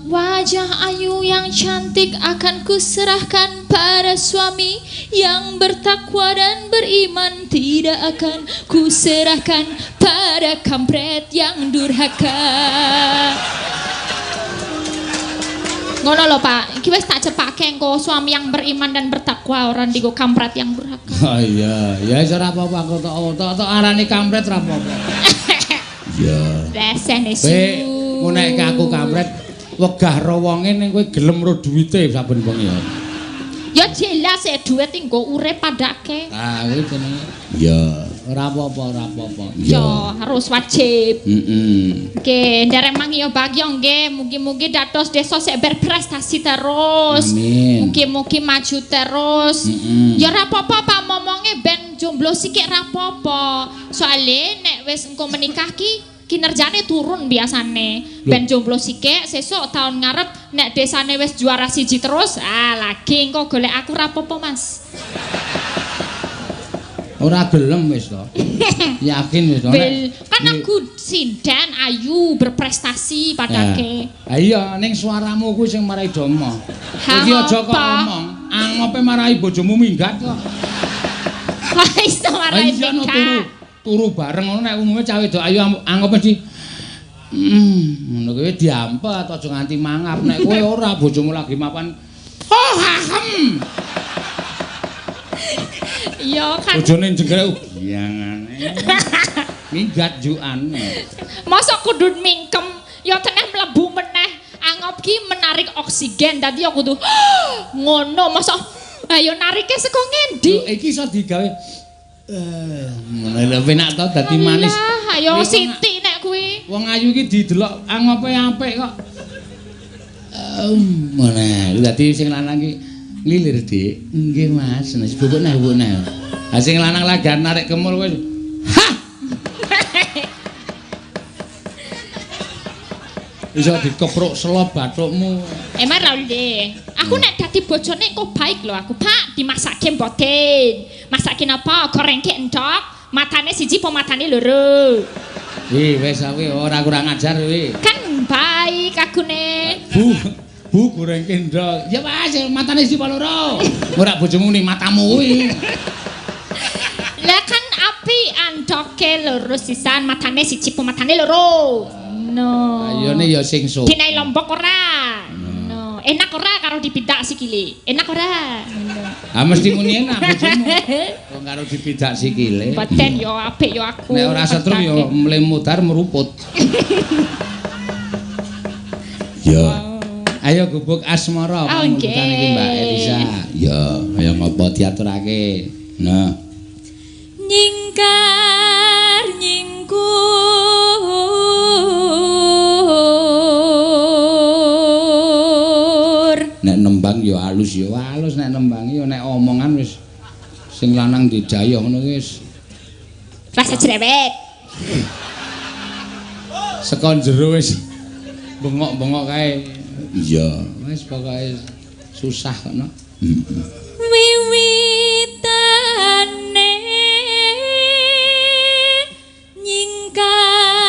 wajah ayu yang cantik akan kuserahkan pada suami yang bertakwa dan beriman, tidak akan kuserahkan pada kampret yang durhaka. Ngono lho, Pak. Iki wis tak cepake engko suami yang beriman dan bertakwa ora digo kampret yang durhaka. Oh iya, ya wis ora apa-apa aku tok arani kampret ora apa-apa. Iya. Resene su. Kowe ngunekke aku kampret wegah ro wonge ning kowe gelem ro duwite saben wengi ya. Ya jelas e duwit nggo urip padake. Ah kuwi jenenge. Ya, ora apa-apa, ora apa-apa. Ya harus wajib. Heeh. Nggih, nderek Mangiyo Bagyo nggih, mugi-mugi dados desa sik berprestasi terus. Mugi-mugi maju terus. Ya ora apa-apa Pak momonge ben jomblo sikik ora apa-apa. Soale nek wis engko menikah ki kinerjane turun biasane. Ben jomblo sikik sesuk tahun ngarep nek desane wis juara 1 terus, ah lagi engko golek aku ra apa-apa, Mas. Ora gelem wis to. Yakin wis to. Kan aku sinden ayu berprestasi padake. Ha iya ning suaramu kuwi sing marai domo. Iki aja kok ngomong, angope marai bojomu minggat kok. Lah iso marai minggat. Turu bareng ngono nek umume cah wedok ayu anggap mesti ngono kuwi diampet aja nganti mangap. Nek kowe ora bojomu lagi mapan oh hahem. Iya kan bojone jenggrek biyangane minggat jukan. Mosok kudu mingkem ya teneh mlebu meneh. Angop ki menarik oksigen dadi ya kudu ngono mosok ayo narike saka ngendi? Iki iso digawe ngono lho penak to dadi manis. Ayo siti nek kuwi. Wong ayu iki didelok angope apik kok. Ngono. Dadi sing lanang iki nglilir, Dik. Nggih, Mas. Wis bubuk neh, bubuk neh. Ha sing lanang lagi narik kemul wis. Hah. Iso dikepruk selop bathukmu. Emang ra oleh. Aku nek dadi bojone kok baik lho aku, Pak. Dimasake mboten. Masake napa? Gorengke endhog, matane siji apa matane loro? Wih, wis aku ora kurang ajar kuwi. Kan baik akune. Bu, bu gorengke endhog. Ya Mas, matane siji apa loro? Ora bojomu ni matamu kuwi. Lah kan api endhoge loro sisan, matane siji apa matane loro? No. Ayone ya sing so. Dinai lombok ora? No. Enak ora karo dipidak sikile? Enak ora? Ah mesti muni enak bojomu. Wong karo dipidak sikile. Mboten ya apik ya aku. Nek ora setrum ya mlemudar meruput. Ya. Ayo gubuk asmara pamundhutan iki Mbak Elisa. Ya, kaya ngopo diaturake. Nah. Nyingkar nyingkur nek nembang ya alus ya alus, nek nembang ya nek omongan wis sing lanang didayoh ngono wis rasa cerewet. Saka jero wis bengok-bengok kae. Iya, wis pokoke susah kok no. Wiwitane nyingkar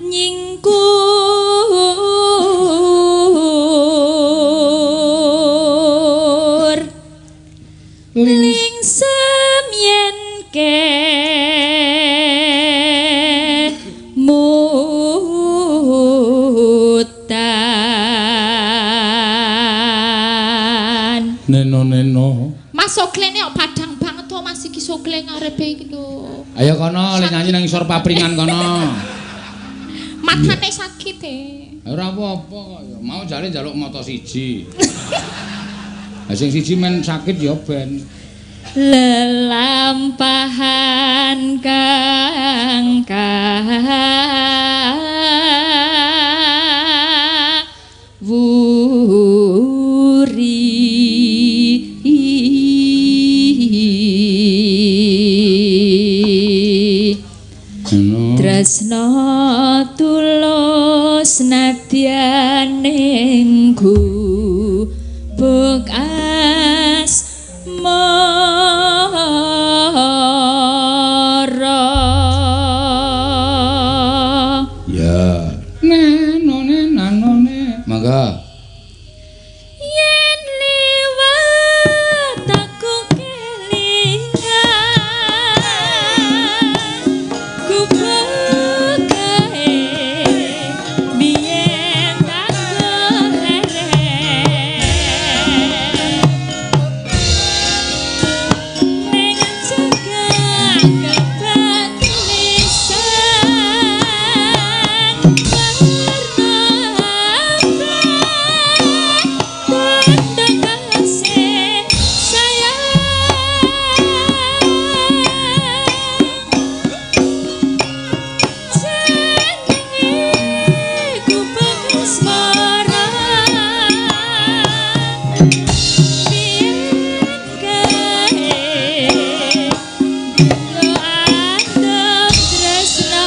nyingkur lingsem yen kemutan. Neno-neno. Mas soklene kok padang banget to Mas iki sokle ngarepe iki lho. Ayo kono le nyanyi nang isor papringan kono. Matane sakit e. Ora apa-apa kok ya. Mau jare njaluk mata siji. Lah sing siji men sakit ya ben. Lelampahan kang kawuri tresna tulus nadyan ing gubuk asmara. Ya. Neno neno ne. Mangga. Yen liwat aku kelingan gubuk kae biyen tak leren ning cegah kebak lisan karena kasih sayang jenenge gubuk asmara biyen kae lo adem tresna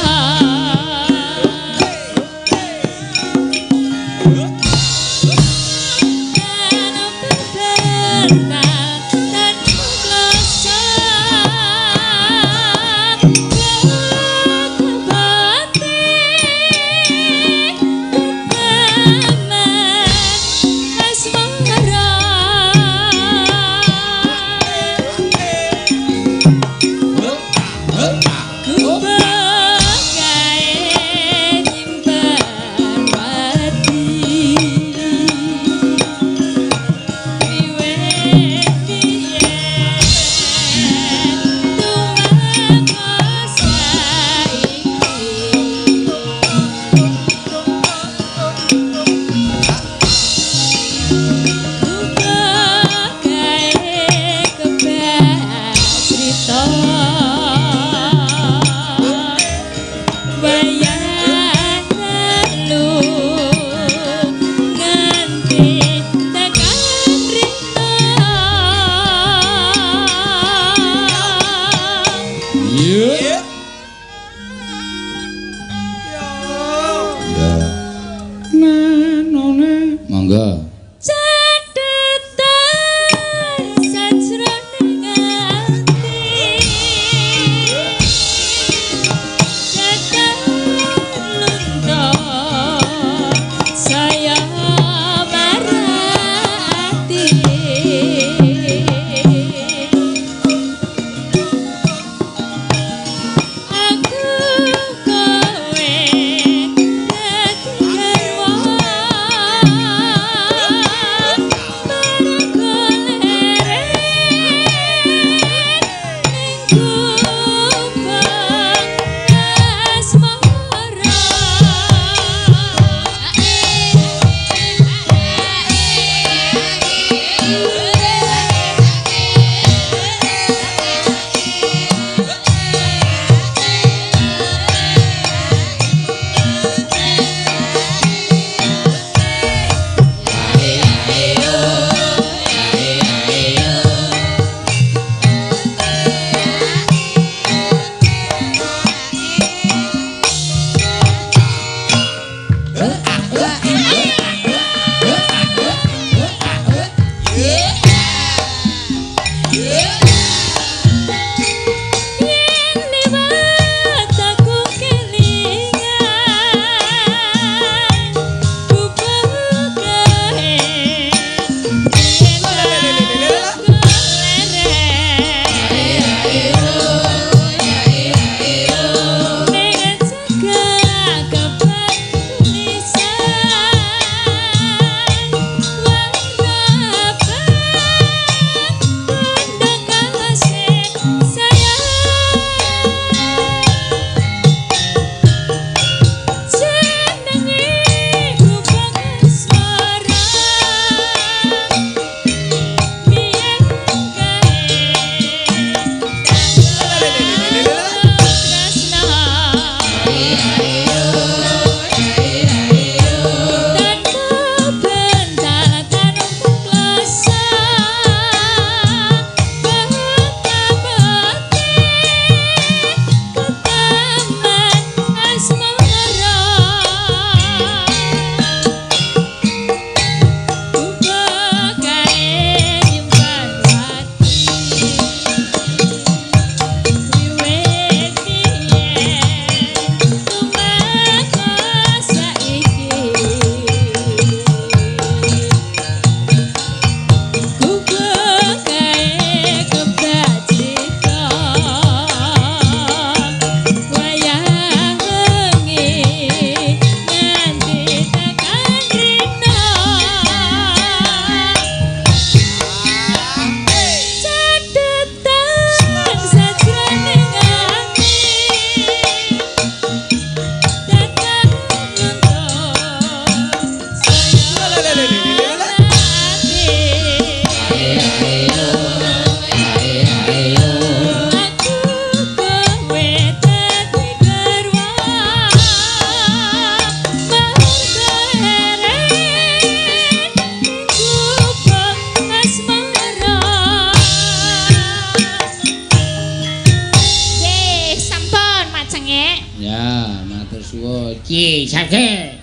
Dik. Ya, matur suwun. Ki, sake.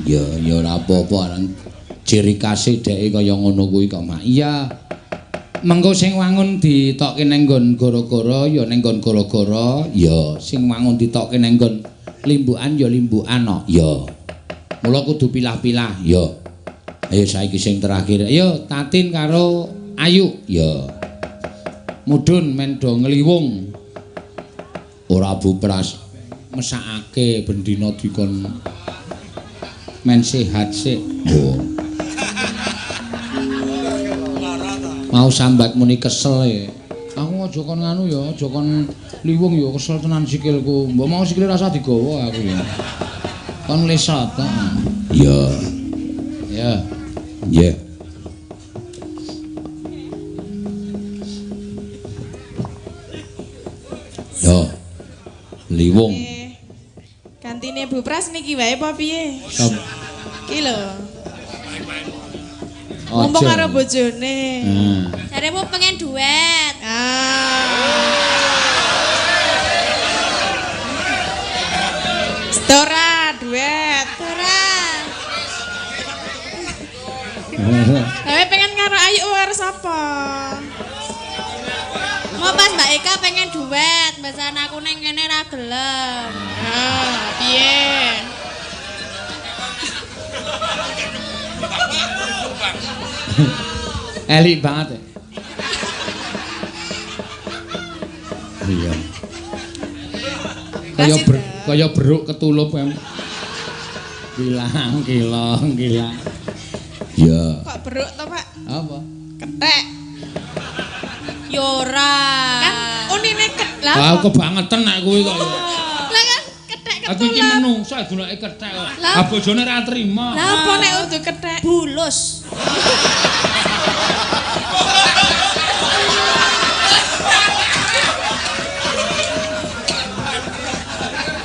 Ya, ya ora apa-apa aran ciri khase dheke kaya ngono kuwi kok, Mak. Iya. Mengko sing wangun ditokke ning nggon gara-gara ya ning nggon gara-gara, ya sing wangun ditokke ning nggon limbukan ya limbukan kok. Ya. Mula kudu pilah-pilah, ya. Ayo saiki sing terakhir. Ayo Tatin karo Ayu, ya. Mudhun men do ngliwung. Ora bupras mesakake bendina dikon men sehat sik. Oh. Mau sambat muni kesel e. Aku aja kon nganu ya, aja kon liwung ya kesel tenan sikilku. Mbok mau sikile rasa digawa aku ya. Kon lesot to. Iya. Ya. Nggih. Yo. Liwung. Gantine Bu Pras niki wae apa piye? Sop. Ki lho. Ngomong karo bojone. Jaremu pengen duet. Stora duet. Stora. Tapi pengen karo Ayu karo sapa? Mau pas Mbak Eka pengen duet, bahasan aku neng kene ra gelem. Ah, piye? Elik banget ya. Iya. Kaya beruk ketulup em. Kilang kilong kilang. Iya. Kok beruk to, Pak? Apa? Kethek. Ya ora. Kan unine ket. Lah aku kebangetan nek kuwi kok. Lah kan kethek ketulap. Aku iki menungso goleke kethek kok. Lah bojone ora trima. Lah apa nek udu kethek? Bulus.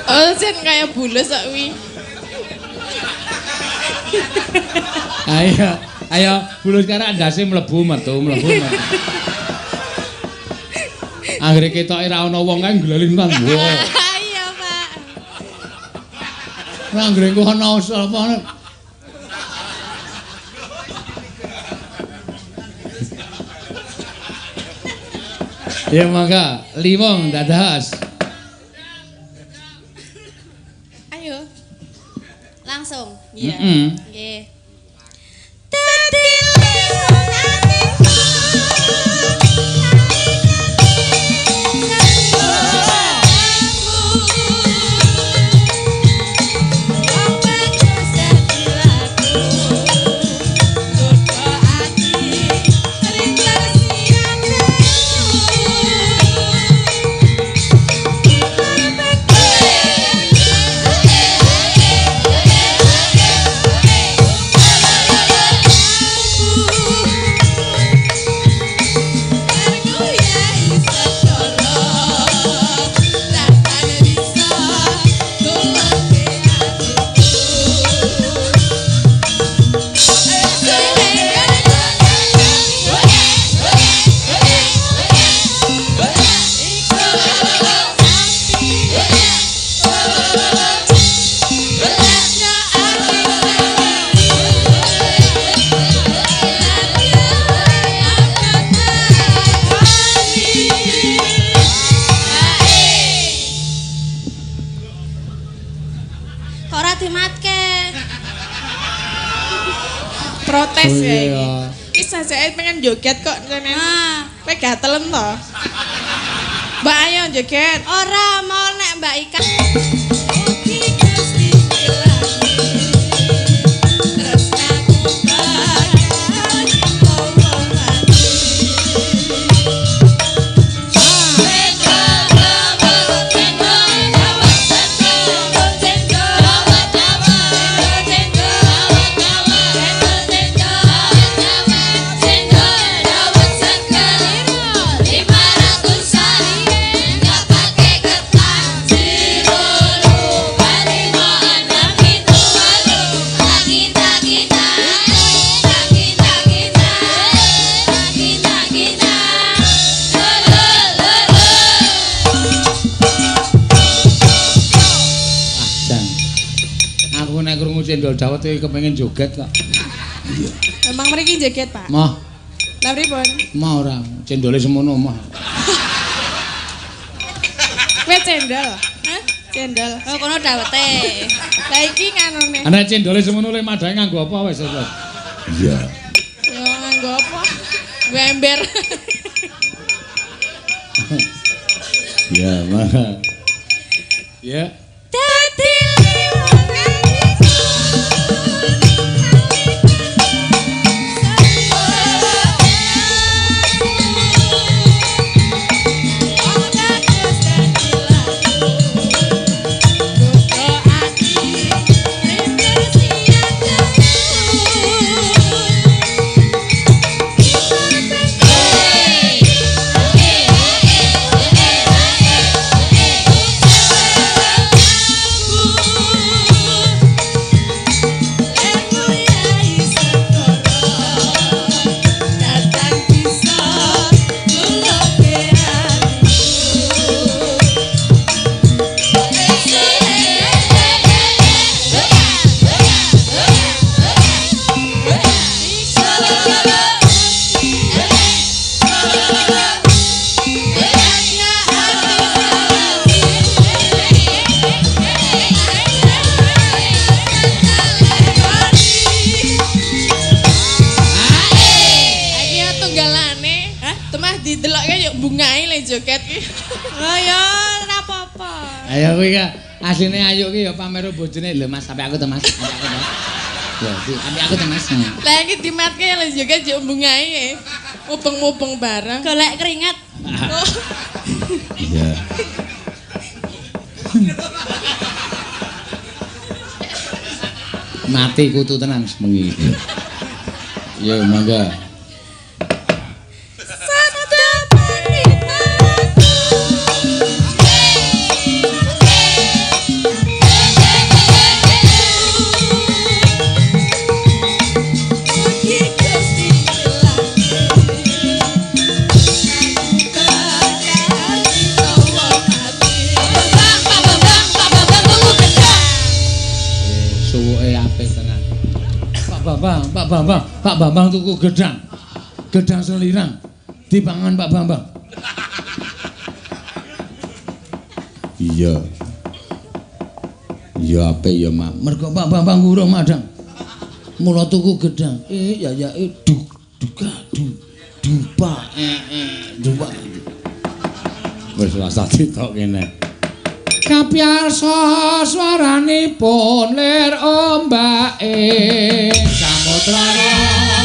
Oh, jen kaya bulus kok kuwi. Ayo, ayo bulus karo andase mlebu metu, mlebu metu. Anggere ketoke ra ana wong kae ngleling nang. Iya, Pak. Ora anggere ku ana sapa. Ya mangga, limong dadas. Ayo. Langsung. Iya. Nggih. Protes ya iki. Iki sajake pengen joget kok kene. Kowe gatelen to? Mbak ayo joget. Ora mau nek Mbak Ika. krungu cendol dawet iki kepengin joget kok. Iya. Emang mriki joget, Pak? Moh. Lah pripun? Moh ora, cendole semono moh. Kowe cendol? Hah? Cendol. Oh, kono dawete. Lah iki nganune. Ana cendole semono le madahe nganggo apa wis wis. Iya. Yo nganggo apa? Nggo ember. Ya, mah. Ya. Dadi Joget ki. Oh ya ora apa-apa. Ayo kuwi asline ayu ki ya pamer bojone. Lho Mas, sampe aku to Mas. Sampe aku to. Ya, sampe aku to Mas. Lah iki dimatke lho joget yo bungae. Mubeng-mubeng bareng. Golek keringat. Iya. Mati kutu tenan semengi. Ya mangga. Pak Bambang, Pak Bambang tuku gedang. Gedang selirang dipangan Pak Bambang. Iya. Iya apik ya, Mak. Mergo Pak Bambang urung madang. Mula tuku gedang. Ya ya du duka du dupa dupa. Wis rasa ditok kene. Kapyarsa swaranipun lir ombake samudra.